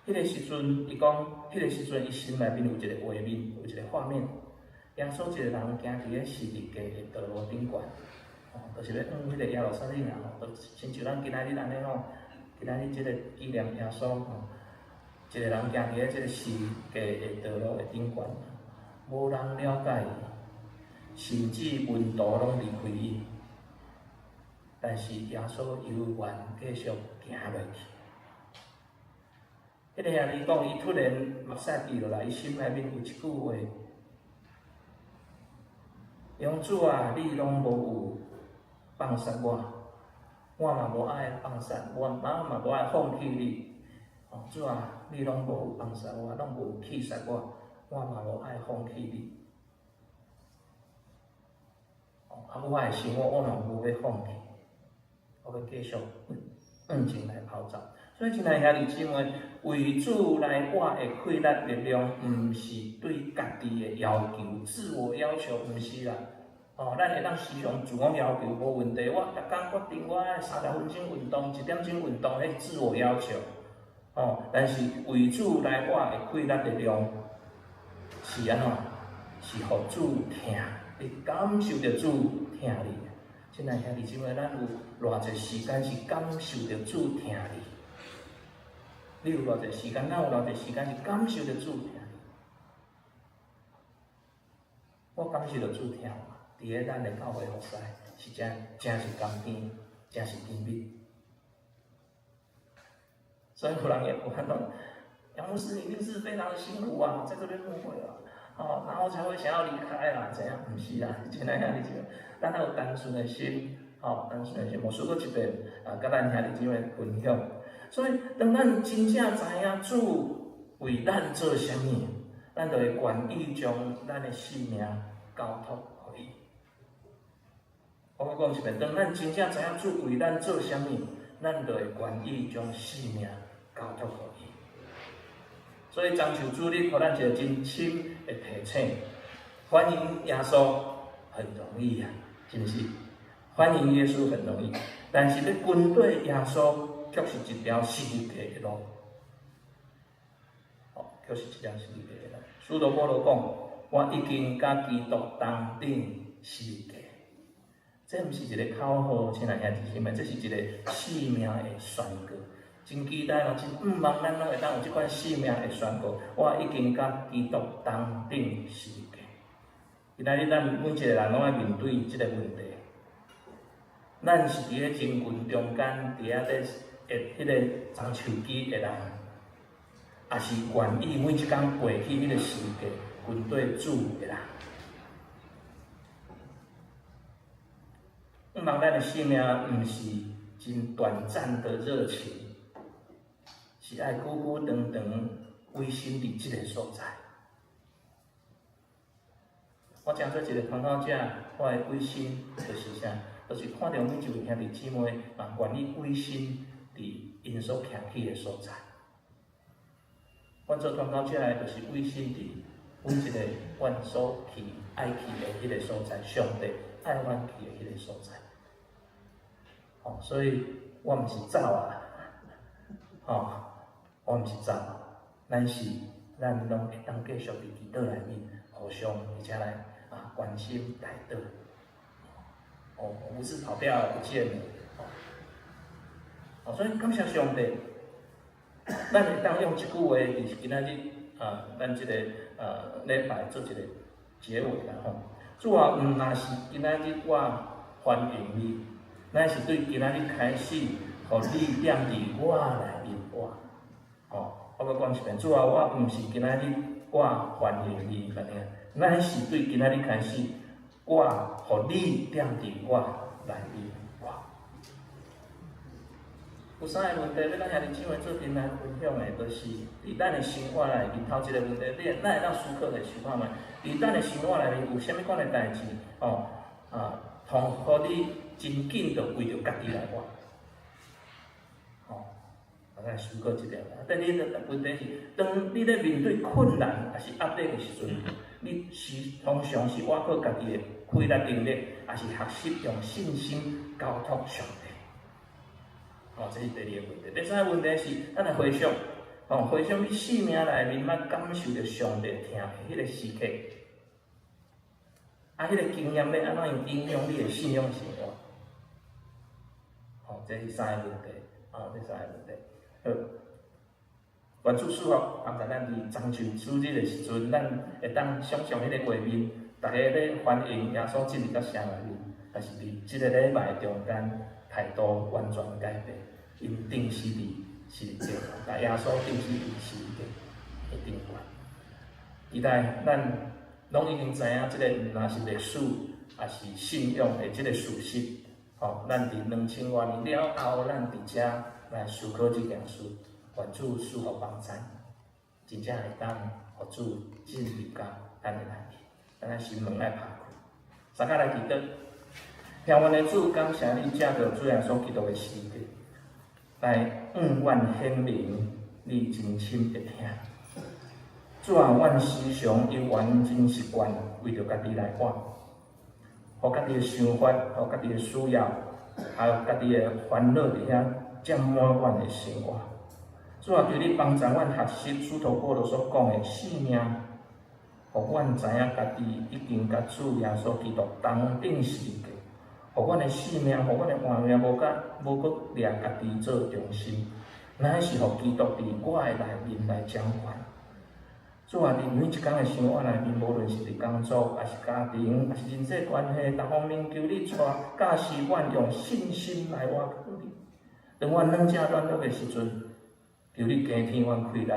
彼个時陣，伊講，彼个時陣，伊心內面有一个畫面，有一个畫面。耶穌一個人行佇咧十字架的道路頂懸，吼，就是欲往彼個耶路撒冷啊，吼，就親像咱今仔日按呢吼，今仔日這個紀念耶穌吼，一個人行佇咧這個十字架的道路的頂懸，無人了解伊，甚至門徒攏離開伊，但是耶穌猶原繼續行落去。彼個兄弟講，伊突然目屎滴落來，伊心內面有一句話：伊講主啊，你攏無有放殺我，我嘛無愛放殺，我嘛無愛放棄你。哦，主啊，你攏無有放殺我，攏無有棄殺我，我嘛無愛放棄你。哦，啊，我的生活我嘛無欲放棄，我欲繼續向前來跑走。所以，親愛兄弟姊妹，為主來活的氣力力量，毋是對家己的要求、自我要求，毋是啦。哦，咱會當時常自我要求無問題。我逐工決定我愛30分鐘運動，1點鐘運動，彼是自我要求。哦，但是為主來活的氣力力量是按怎？是予主疼，你感受著主疼你。親愛兄弟姊妹，咱有偌濟時間是感受著主疼你？你有偌濟時間？咱有偌濟時間是感受著主疼你？我感受著主疼我，佇咧咱的教會服侍是誠誠是甘甜，誠是甜蜜。所以有人會講，楊牧師一定是非常的辛苦啊，在這邊牧會啊，哦，然後才會想要離開啊，怎樣？毋是啦，親愛兄弟姊妹，咱有單純的心，吼，單純的心。牧師閣一遍啊，佮咱兄弟姊妹分享。所以，當咱真正知影主為咱做啥物，咱就會願意將咱的性命交託予伊。我閣講一遍，當咱真正知影主為咱做啥物，咱就會願意將性命交託予伊。所以，棕樹主日予咱一個真深的提醒：歡迎耶穌很容易啊，是毋是？歡迎耶穌很容易，但是欲跟綴耶穌，卻是一條十字架的路。哦，卻是一條十字架的路。使徒保羅講：我已經佮基督同釘十字架。這毋是一個口號，親愛兄弟姊妹，這是一個生命的宣告。真期待嘛，真向望咱攏會當有這款生命的宣告。我已經佮基督同釘十字架。今仔日咱每一個人攏愛面對這個問題。咱是佇咧人群中間，佇遐咧的彼個棕樹枝的人，抑是願意每一工爬去彼個十字架跟綴主的人？向望咱的生命毋是真短暫的熱情，是愛久久長長委身佇這個所在。我成做一個傳道者，我的委身就是啥？就是看著每一位兄弟姊妹嘛，願意委身佇𪜶所徛起的所在。阮做傳道者的，就是委身佇每一個阮所去愛去的彼個所在，上帝愛阮去的彼個所在。吼，所以我毋是走啊，吼，我毋是走，咱是咱攏會當繼續佇祈禱內面互相而且來啊關心代禱。哦，我不是跑掉不見了，哦，所以感謝上帝，咱會當用這句話，就是今仔日啊，咱這個禮拜做一個結尾啦吼。主啊，毋但是今仔日我歡迎你，乃是對今仔日開始，予你踮佇我內面活。吼，我閣講一遍，主啊，我毋是今仔日我歡迎你，按呢，乃是對今仔日開始，我予你踮佇我內面活。有三个問題，欲佮兄弟姊妹做陣來分享的，就是佇咱的生活內面，頭一個問題，你咱會當思考咧想看覓？佇咱的生活內面有啥物款的代誌？吼啊，通予你真緊就為著家己來活。吼，來思考這點。第二個問題是，當你咧面對困難抑是壓力的時陣，你是通常是倚靠家己的氣力能力，抑是學習用信心交託上帝？吼，這是第二個問題。第三個問題是，咱來回想，吼，回想你生命內面捌感受著上帝疼的彼個時刻，啊，彼个经验欲按怎样影响你的信仰生活？吼，这是三个问题，啊，这三个问题。好，愿主赐福，帮助咱伫中秋主日的时阵，咱会当想象彼个画面，逐家咧欢迎耶稣进入到城内面，但是伫这个礼拜中间，态度完全改变，𪜶钉死伫十字架，共耶稣钉死伫十字架的顶悬。期待咱拢已经知影，这个毋但是历史，也是信仰的这个事实。吼，咱伫2000外年了后，咱伫遮来思考这件事，愿主赐福帮助，真正会当予主进入到咱的内面。咱的心门爱拍开，大家来祈祷。天阮的主，感谢你藉著主耶稣基督的死架，来向阮显明你真深的疼。主啊，阮时常犹原真习惯为著家己来活，予家己的想法，予家己的需要，还有家己的烦恼伫遐占满阮的生活。主啊，求你帮助阮学习使徒保罗所讲的性命，予阮知影家己已经佮主耶稣基督同钉十字架，予阮的性命，予阮的活命无佮无阁掠家己做中心，乃是予基督伫我的内面来掌权。主啊，伫每一工的生活内面，无论是伫工作，抑是家庭，抑是人际关系，逐方面，求你带教示阮用信心来倚靠你。当阮软弱软弱的时阵，求你加添阮气力；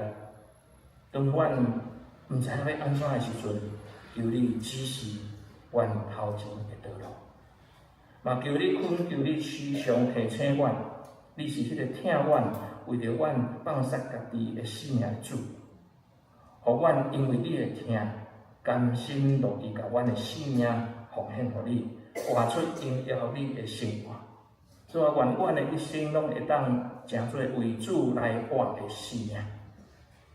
当阮毋知影欲按怎的时阵，求你指示阮头前的道路。嘛求你恳求你时常提醒阮，你是彼个疼阮、为著阮放杀家己的性命的主。予阮因为你的疼，甘心乐意共阮的性命奉献予你，活出荣耀你的生活。主啊，愿阮的一生拢会当成做为主来活的生命。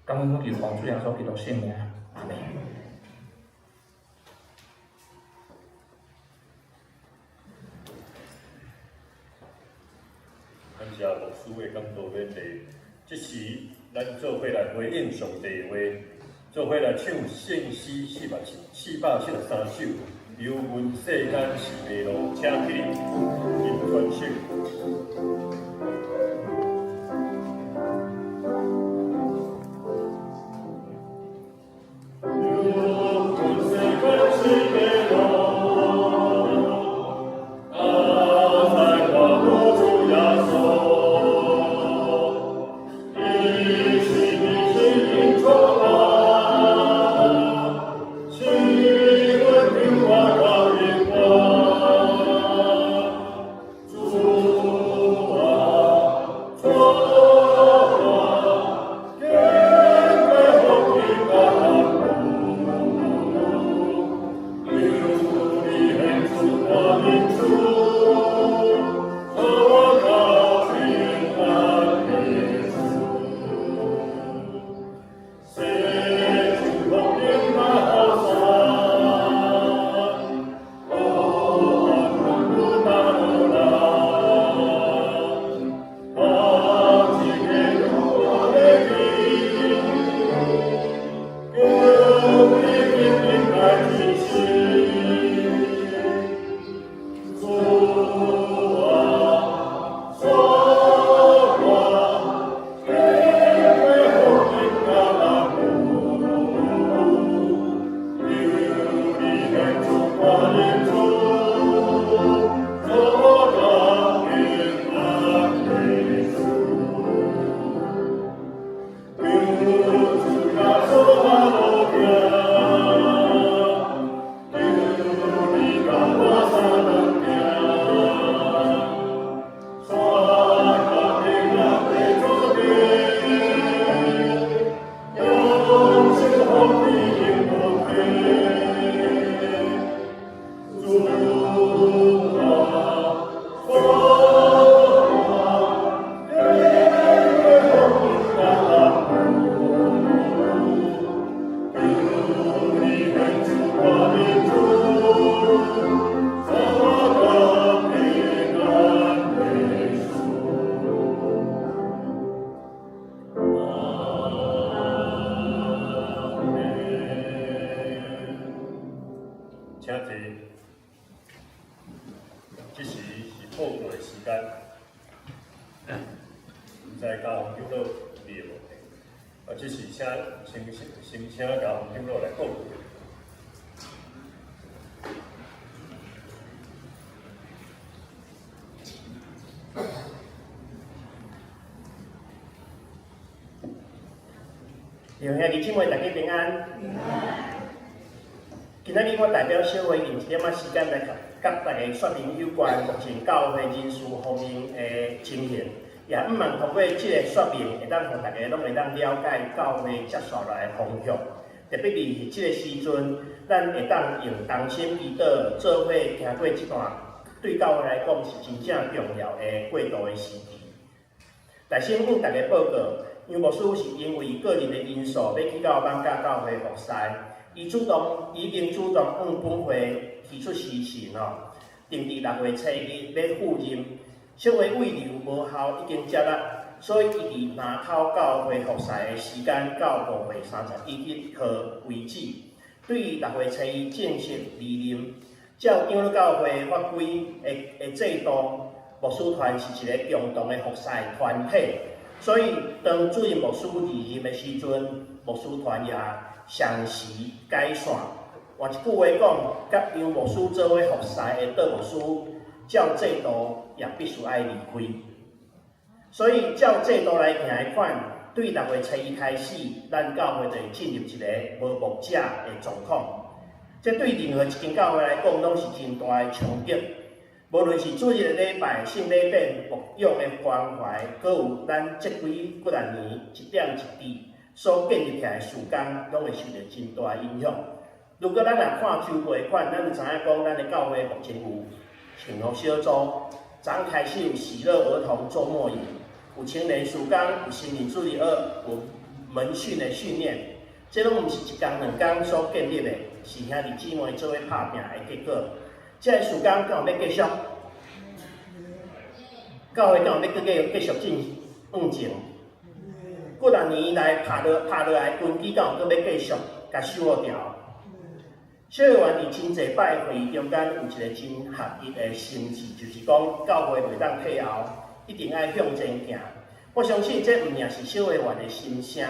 感恩恳求奉主耶稣基督圣名，阿们。感谢牧师的讲道勉励。这时，咱做伙来回应上帝的话，做伙来唱圣诗473首，游阮世间是迷路，请起立，吟传首。游阮世间是迷路，哪知我无主耶稣，伊是你生命带我，赐阮救我到永远。主啊，主啊，坚过福音甲求你显出我的主，赐我到平安的主。世主福音马山，哦，阮大路来，他一个如我的天，叫你紧紧来支持。主啊，主啊，坚过福音甲求你显出我的主，赐我到平安的主。求主耶稣阿路行，求你共我相同行，带到平安的主边，永生福气永无穷。主啊，主啊，坚过福音甲求你显出我的主，赐我到平安的主。阿们。请請坐。這時是報告的時間，毋知嘉宏長老有佇無？啊，這時請先先請嘉宏長老來報告。弟兄姊妹，大家平安。今仔日我代表小會用一點仔時間來佮大家說明有關目前教會人事方面的情形，也向望通過這个說明，會當予大家攏會當了解教會接紲來的方向。特別佇這个時陣，咱會當用同心祈禱，做伙行過這段對教會來講是真正重要的過渡的時期。來先向大家報告，楊牧師是因為個人的因素，欲去到艋舺教會服侍，伊主動已經主動向本會提出辭呈哦，定佇6月初一欲赴任，小會慰留無效已經接納，所以伊佇林口教會服侍的時間到5月31號為止，對6月初一正式離任。照長老教會法規的制度，牧師團是一个共同的服侍團體，所以當主任牧師離任的時陣，牧師團也相時解散。換一句話講，佮楊牧師做伙服侍的杜牧師，照制度也必須愛離開。所以照制度來行的款，對6月初一開始，咱教會就會進入一个無牧者的狀況。這對任何一間教會來講，攏是真大的衝擊。無論是主日的禮拜、聖禮典、牧養的關懷，閣有咱這幾若年一點一滴所建立起來的事工，攏會受著真大的影響。如果咱若看周會款，咱就知影講，咱的教會目前有幸福小組，昨開始有喜樂兒童週末營，有青年事工，有新人主日學，有門訓的訓練，這攏毋是一工兩工所建立的，是兄弟姊妹做伙拍拚的結果。這个事工敢有欲繼續？教會敢有欲閣繼續進往前？幾若年來拍落來，根基敢有閣欲繼續共修復牢？小會員佇真濟擺會議中間有一个真合一的心志，就是講教會袂當退後，一定愛向前行。我相信這毋爾是小會員的心聲，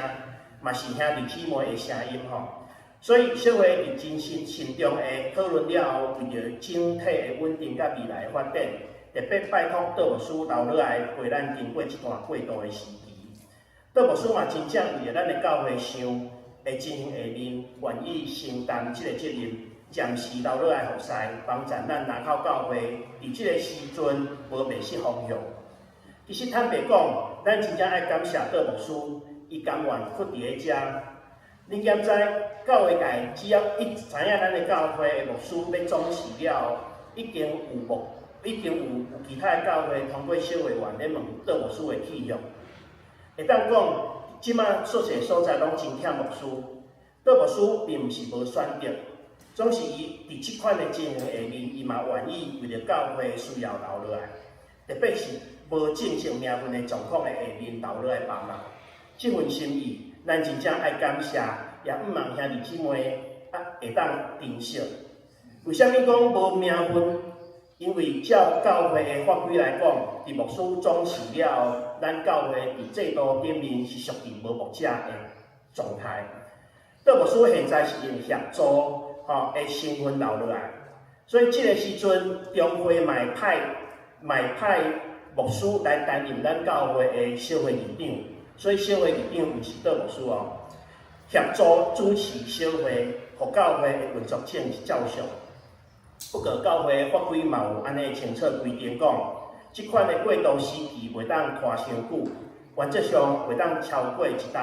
嘛是兄弟姊妹的聲音吼。所以小會佇真心慎重的討論了後，為著整體的穩定佮未來的發展，特別拜託杜牧師留落來陪咱經過這段過渡的時期。杜牧師嘛真正為著咱的教會想，會進行下面願意承擔這个責任，暫時留落來服侍，幫助咱林口教會佇這个時陣無迷失方向。其實坦白講，咱真正愛感謝杜牧師，伊甘願屈佇咧遮。恁敢知教會界只要一知影咱的教會的牧師欲總辭了後，已經有牧，已經有有其他的教會通過小會員咧問杜牧師的去向。會當講，這馬足濟所在攏真欠牧師，杜牧師並毋是無選擇，總是伊佇這款的情形下面，伊嘛願意為著教會需要留落來，特別是無正式名分的狀況的下面留落來幫忙。這份心意，咱真正愛感謝，也向望兄弟姊妹啊會當珍惜。為啥物講無名分？因為照教會的法規來講，佇牧師總辭了後，咱教會佇制度頂面是屬於無牧者的狀態。杜牧師現在是用協助吼的身份留落來，所以這个時陣，中會嘛會派牧師來擔任咱教會的小會議長。所以小會議長毋是杜牧師哦，協助主持小會，予教會的運作正照常。不過教會法規嘛有按呢清楚規定講，這款的過渡時期袂當拖傷久，原則上袂當超過一冬。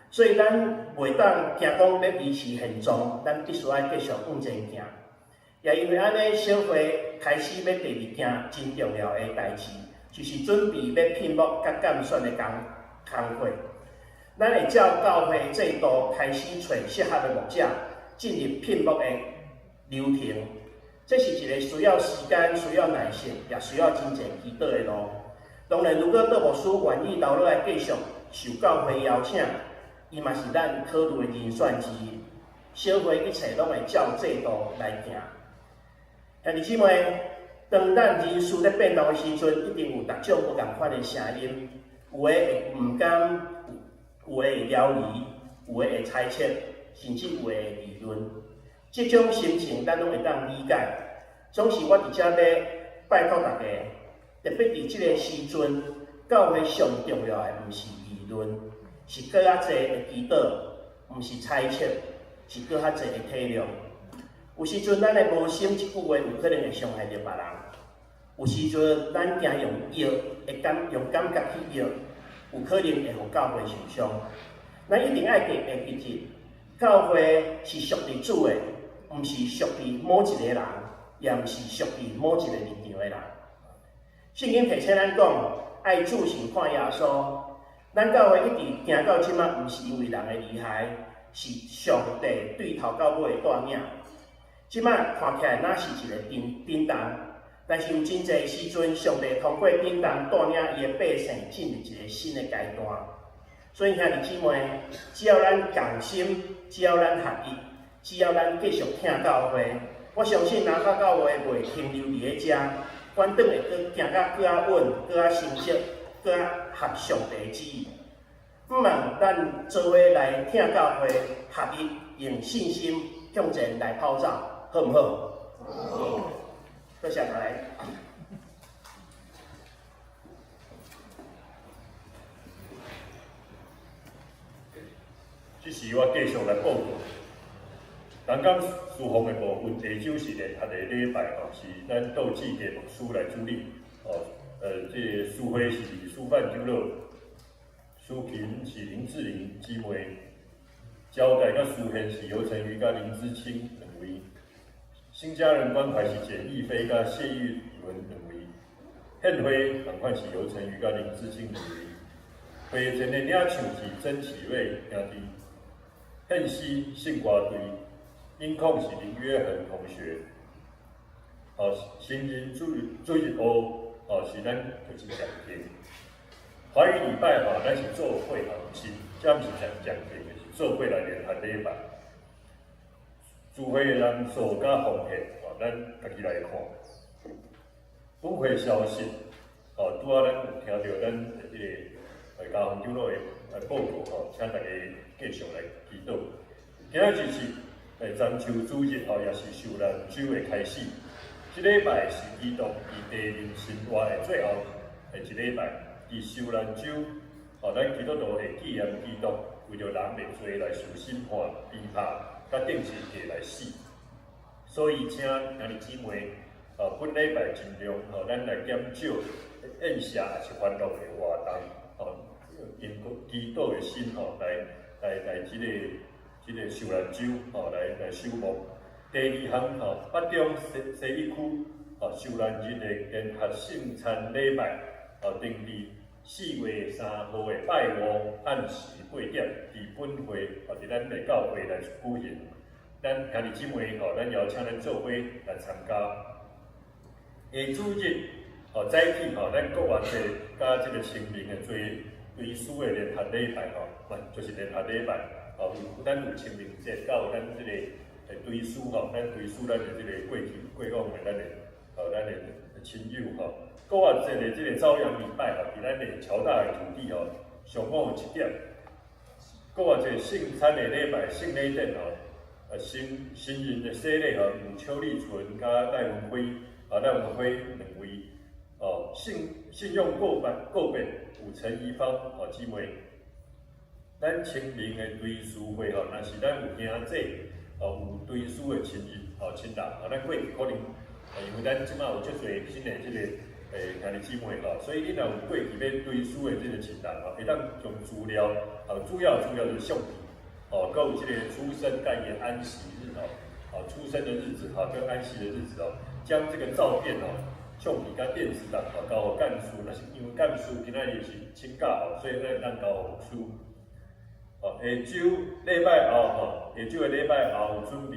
所以咱袂當驚講欲維持現狀，咱必須愛繼續向前行。也因為按呢，小會開始欲第二件真重要的代誌，就是準備欲聘牧佮監選的工工課。咱會照教會制度開始揣適合的牧者，進入聘牧的流程。這是一个需要時間、需要耐性，也需要真濟祈禱的路。當然，如果杜牧師願意留落來繼續受教會邀請，伊嘛是咱考慮的人選之一。小會一切攏會照制度來行。兄弟姊妹，當咱人事咧變動的時陣，一定有逐種無仝款的聲音，有的會毋甘，有的會懷疑，有的會猜測，甚至有的會議論。這種心情，咱攏會當理解。總是我佇遮欲拜託大家，特別佇這个時陣，教會上重要的毋是議論，是閣較濟的祈禱，毋是猜測，是閣較濟的體諒。有時陣，咱的無心一句話，有可能會傷害著別人。有時陣，咱驚用藥，會感用感覺去藥，有可能會予教會受傷。咱一定愛記會記得，教會是屬佇主的，毋是屬佇某一個人，也毋是屬佇某一個立場的人。聖經提醒咱講，愛注視看耶穌。咱教會一直行到這馬，毋是因為人的厲害，是上帝對頭到尾的帶領。這馬看起來若是一個震震動，但是有真濟時陣，上帝通過震動帶領伊的百姓進入一個新的階段。所以兄弟姊妹，只要咱仝心，只要咱合一，只要咱繼續疼教會，我相信南法教會袂停留佇咧遮，反轉會閣行甲閣較穩、閣較成熟、閣較合上帝旨意。毋望咱做伙來疼教會，合一，用信心向前來跑走，好毋好？好。多謝大家。這時我繼續來報告。南港書房的部分，下晝是聯合的禮拜吼，是咱杜志傑牧師來主理。哦，這个司會是李書范長老，司琴是林志玲姊妹，交代佮司獻是尤成瑜佮林志清兩位，新家人關懷是簡逸飛佮謝玉倫兩位，獻花仝款是尤成瑜佮林志清兩位，會前的領唱是曾啟瑞兄弟，獻詩聖歌隊，音控是林約恆同學，哦，新人主主日學，哦，是咱就是講經。華語禮拜吼，咱是做伙吼，毋是，這毋是講講經的，是做伙來聯合禮拜。聚會的人數佮奉獻，吼，咱家己來看。本會消息，吼，拄仔咱有聽著咱的這个家訪長老的報告吼，請大家繼續來祈禱。今仔日是中秋主日吼，也是受難週的開始。這禮拜是基督佇地面生活的最後的一禮拜。佇受難週，吼，咱基督徒會紀念基督為著人的罪來受審判、鞭拍，佮釘十字架來死。所以，請兄弟姊妹，本禮拜盡量吼，咱來減少宴席抑是歡樂的活動，吼，用祈禱的心吼，來來來，這个受難週，吼，來來守望。第二項吼，八中西西一區吼，受難日的聯合聖餐禮拜，吼，定佇4月3號的拜五暗時8點，佇本會吼，佇咱的教會來舉行。咱兄弟姊妹吼，咱邀請咱做伙來參加。下主日吼，早起吼，咱國外節佮這个清明的追追思的聯合禮拜吼，嘛就是聯合禮拜吼，有咱有清明節，佮有咱這个追思吼，咱追思咱的這个過去過往的咱的吼，咱的親友吼。國外節的這个朝陽禮拜吼，佇咱的僑大的土地吼，上午7點。國外節聖餐的禮拜，聖禮典吼，新新人的洗禮吼，有邱立純佮賴文輝，啊賴文輝兩位，哦信信用告白告別有陳怡芳哦姊妹。咱清明的追思會吼，若是咱有兄弟哦，有追思的親人哦親人哦，咱過去可能，因為咱這馬有足濟新的這個兄弟姊妹吼，所以你若有過去欲追思的這個親人吼，會當將資料，主要就是相片，哦，閣有這個出生佮伊的安息日哦，哦，出生的日子吼，跟安息的日子哦，將這個照片哦，相片佮電子檔吼交予幹事，若是因為幹事今仔日是請假吼，所以咱會當交予牧師。哦，下晝禮拜後吼，下晝的禮拜後有準備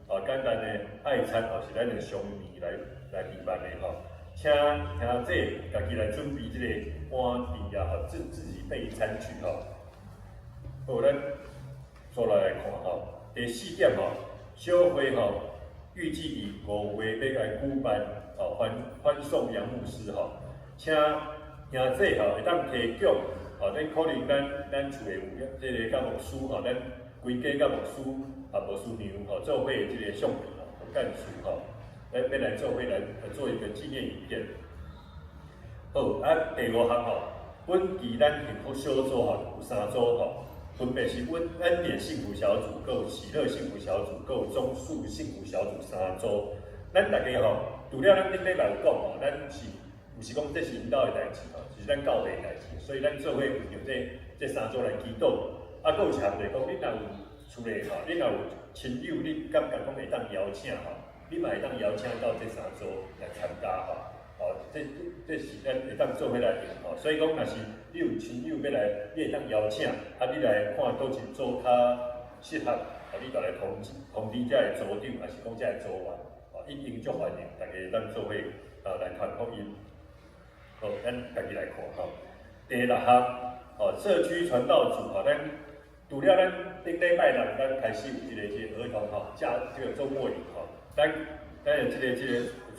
哦，簡單的愛餐哦，是咱的上面來來備辦的吼，請兄弟家己來準備這个碗碟啊，吼，自己備餐具吼。好，咱再來看吼，第四點吼，小會吼，預計佇5月欲來舉辦吼歡歡送楊牧師吼，請兄弟吼會當提供吼，咱可能咱咱厝的有這个佮牧師吼，咱規家佮牧師啊牧師娘吼做伙的這个相片吼，幹事吼，來欲來做伙來做一個紀念影片。好，啊第五項吼，本期咱幸福小組吼有三組吼，分別是阮恩典幸福小組、閣有喜樂幸福小組、閣有棕樹幸福小組三組。咱大家吼，除了咱頂禮拜有講吼，咱是毋是講這是𪜶兜的代誌吼，是咱教會的代誌，所以咱做伙為著這三組來祈禱。啊，閣有一項就是講，你若有厝內吼，你若有親友，你感覺講會當邀請吼，你嘛會當邀請到這三組來參加吼。哦，這這是咱會當做伙來用吼，所以講，若是你有親友欲來，你會當邀請，啊，你來看佗一組較適合，啊，你就來通知通知遮的組長，抑是講遮的組員，哦，一定足歡迎，大家會當做伙啊來傳福音。好，咱家己來看吼。第六項，哦，社區傳道組吼，咱除了咱頂禮拜六咱開始有這個兒童吼，假這個週末營吼，咱咱的這個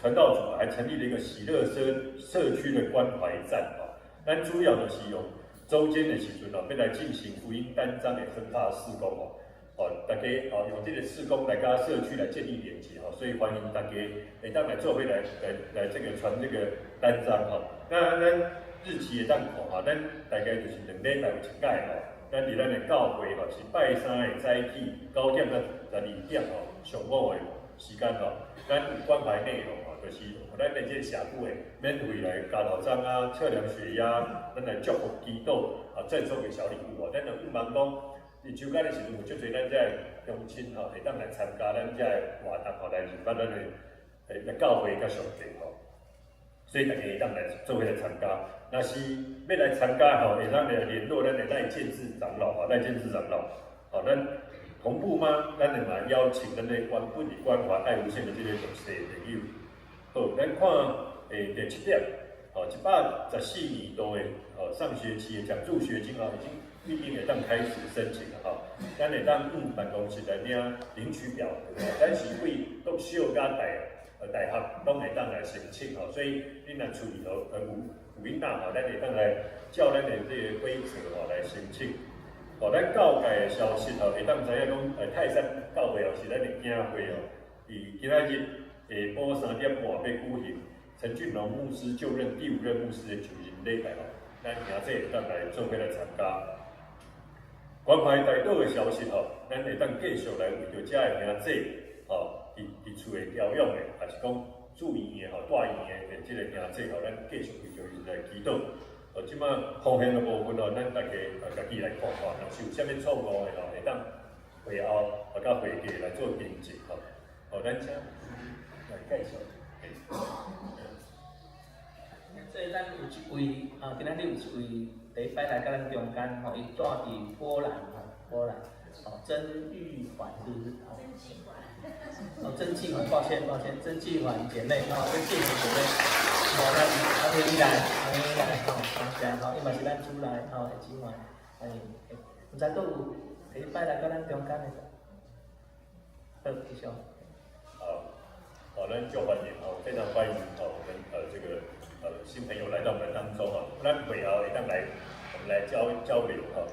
傳道組還成立了一個喜樂社社區的關懷站吼，咱主要就是用週間的時陣吼，欲來進行福音單張的分發事工吼，哦，大家哦用這個事工來佮社區來建立連結吼，所以歡迎大家會當來做伙來來來這個傳這個單張吼。那咱日期會當看吼，咱大概就是兩禮拜有一擺吼，咱佇咱的教會吼是拜三的早起9點到12點吼，上午的時間吼，咱有關懷內容吼，就是咱的這個社區的免費來加頭針啊、測量血壓，咱來祝福祈禱啊，贈送個小禮物吼。咱就希望講，佇週間的時陣有足濟咱遮的鄉親吼，會當來參加咱遮的活動吼，來認捌咱的來教會佮上帝吼。所以大家會當來做伙來參加。若是欲來參加吼，會當來聯絡咱的賴建志長老吼，賴建志長老，吼，咱同步嗎？咱會嘛邀請咱的關本的關懷愛無限的這個弱勢朋友。好，咱看第七點，吼，114年度的吼上學期的獎助學金吼，已經預定會當開始申請了吼。咱會當往辦公室來領領取表格，咱是對國小佮大學攏會當來申請吼，所以你若厝裡頭有有囡仔吼，咱會當來照咱的這個規則吼來申請。哦，咱教界的消息吼，會當知影講，泰山教會哦是咱的囝會哦，佇今仔日下晡3點半欲舉行陳俊龍牧師就任第五任牧師的就任禮拜吼，咱兄弟會當來做伙來參加。關懷大島的消息吼，咱會當繼續來為著遮的兄弟吼，佇佇厝內療養的，抑是講住院的吼、住院的這個兄弟吼，咱繼續為著𪜶來祈禱。哦，這擺奉獻的部分吼，咱大家家己來看吼，若是有啥物錯誤的吼，會當會後啊佮會計來做訂正吼。好，咱請來介紹。所以咱有一位啊，今仔日有一位第一擺來佮咱中間吼，伊住佇波蘭吼，波蘭，哦，曾玉環是毋是？哦，曾繼環，抱歉抱歉，曾繼環姐妹吼，曾繼環姐妹，吼，咱歡迎伊來，歡迎伊來吼，感謝吼，伊嘛是咱主內吼的姊妹，歡迎。毋知閣有第一擺來佮咱中間的？好，繼續。好，好，咱就歡迎哦，非常歡迎哦，我們這個新朋友來到我們當中哦，咱會後會當來，我們來交交流哈。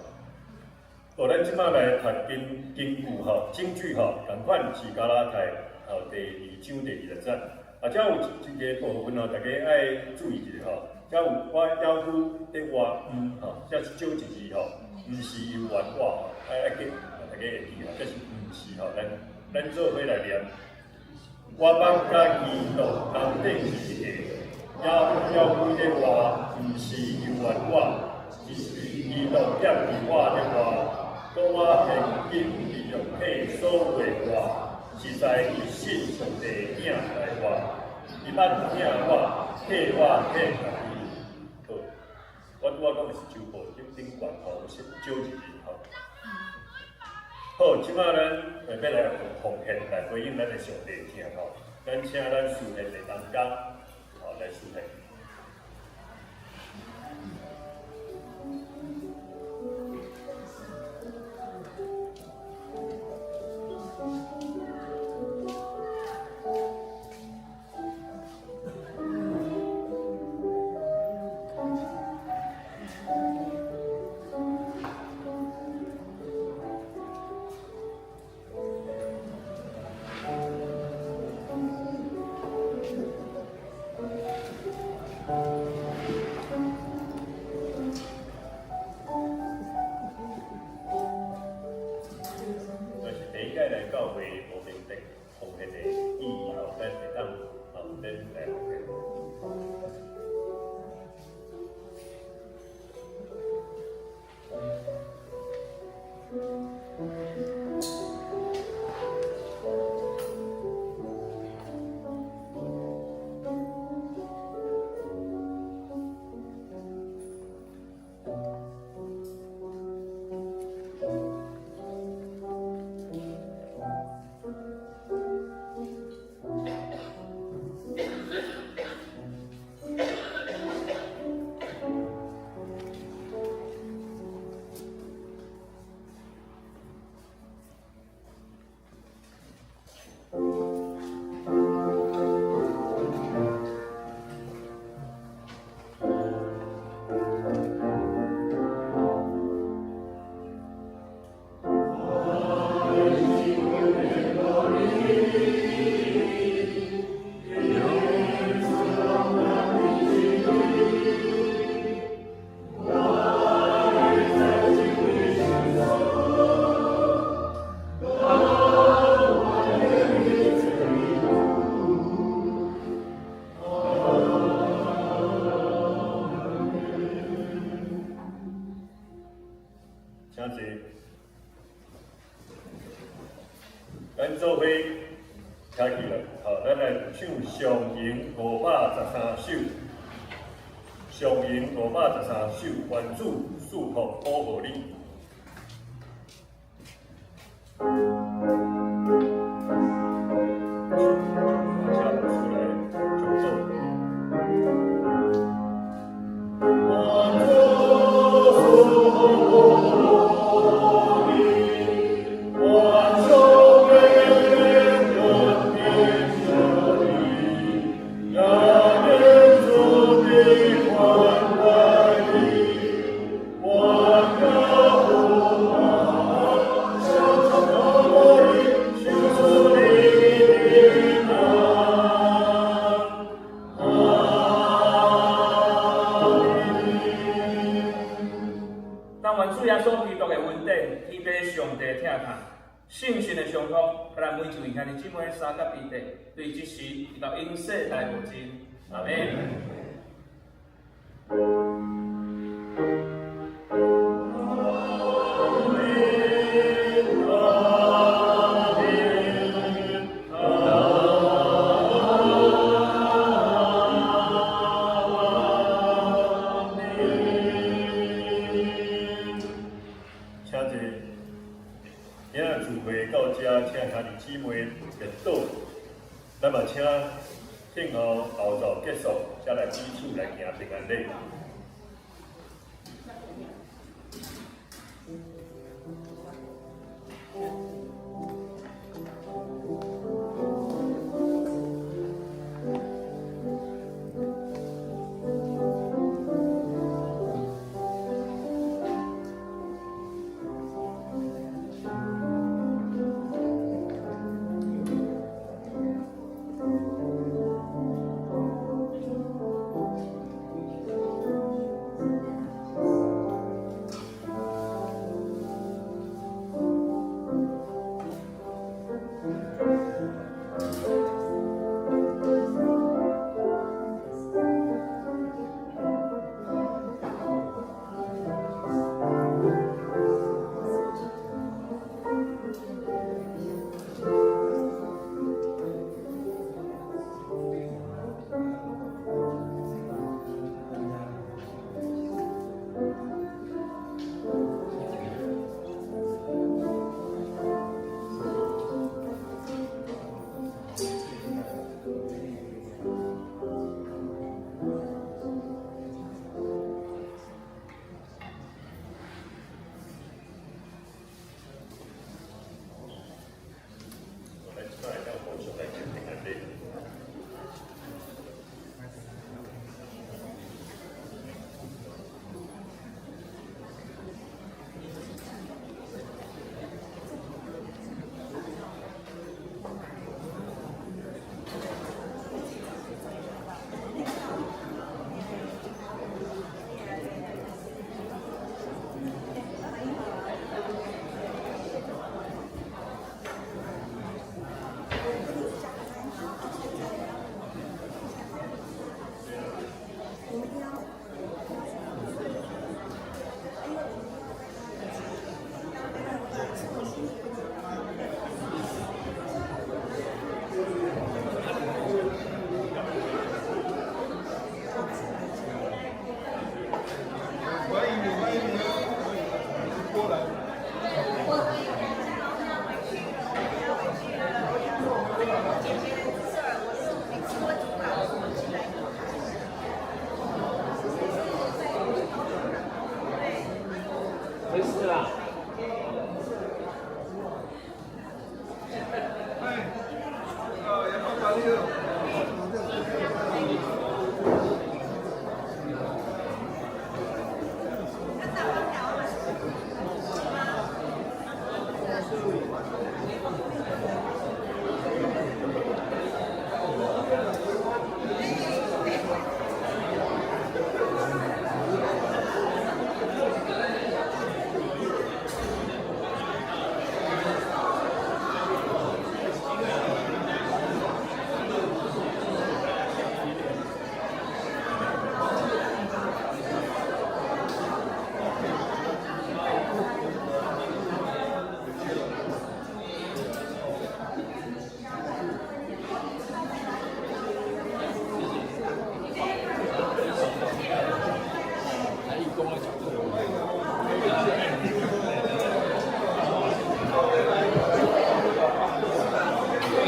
哦，咱這擺來讀經經句吼，經句吼，仝款是加拉太吼第二章第20節。啊，遮有一個部分吼，大家愛注意一下吼。遮有我猶閣咧活，毋吼，這是少一字吼，毋是猶原活吼，愛愛記，大家會記吼，這是毋是吼？咱咱做伙來念。我捌佮基督同釘十字架，猶閣咧活，毋是猶原我，是基督踮佇我咧活。閣我現今佇肉體所過活，實在是信上帝的囝來活。伊捌疼我，替我獻家己。好，我拄仔講的是周報頂頂懸吼，有少一字吼。好，這擺咱欲來用奉獻來回應咱的上帝疼吼。咱請咱司獻的同工，吼來司獻。獻的意義吼，咱會當吼，咱來奉獻。請坐。咱做伙徛起來，好，咱來唱上榮513首，上榮513首，願主賜福保護你。請牧師來講道。但願主耶穌基督的恩典，天父上帝疼痛，聖神的相通，佮咱每一位兄弟姊妹三甲彼得，對這時直到永世代無盡。阿們。請坐。今仔聚會到這，請兄弟姊妹默禱。咱嘛請聽候後奏結束，才來彼此來行平安禮。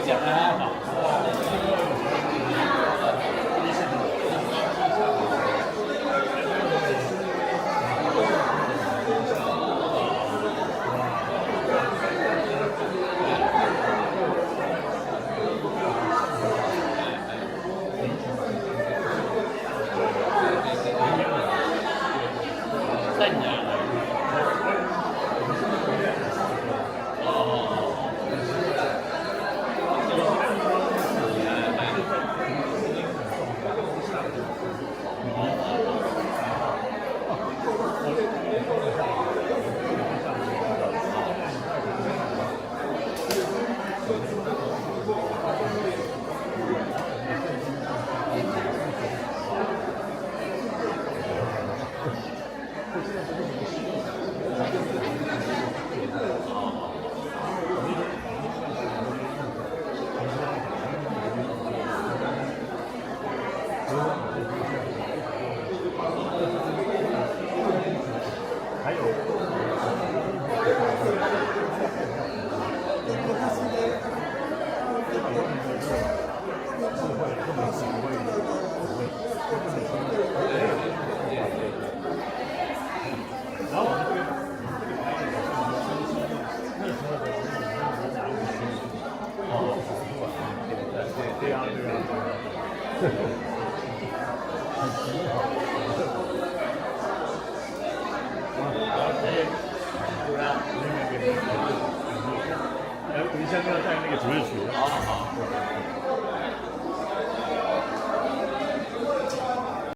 講得好好。等一下要帶那個主日學。好好好。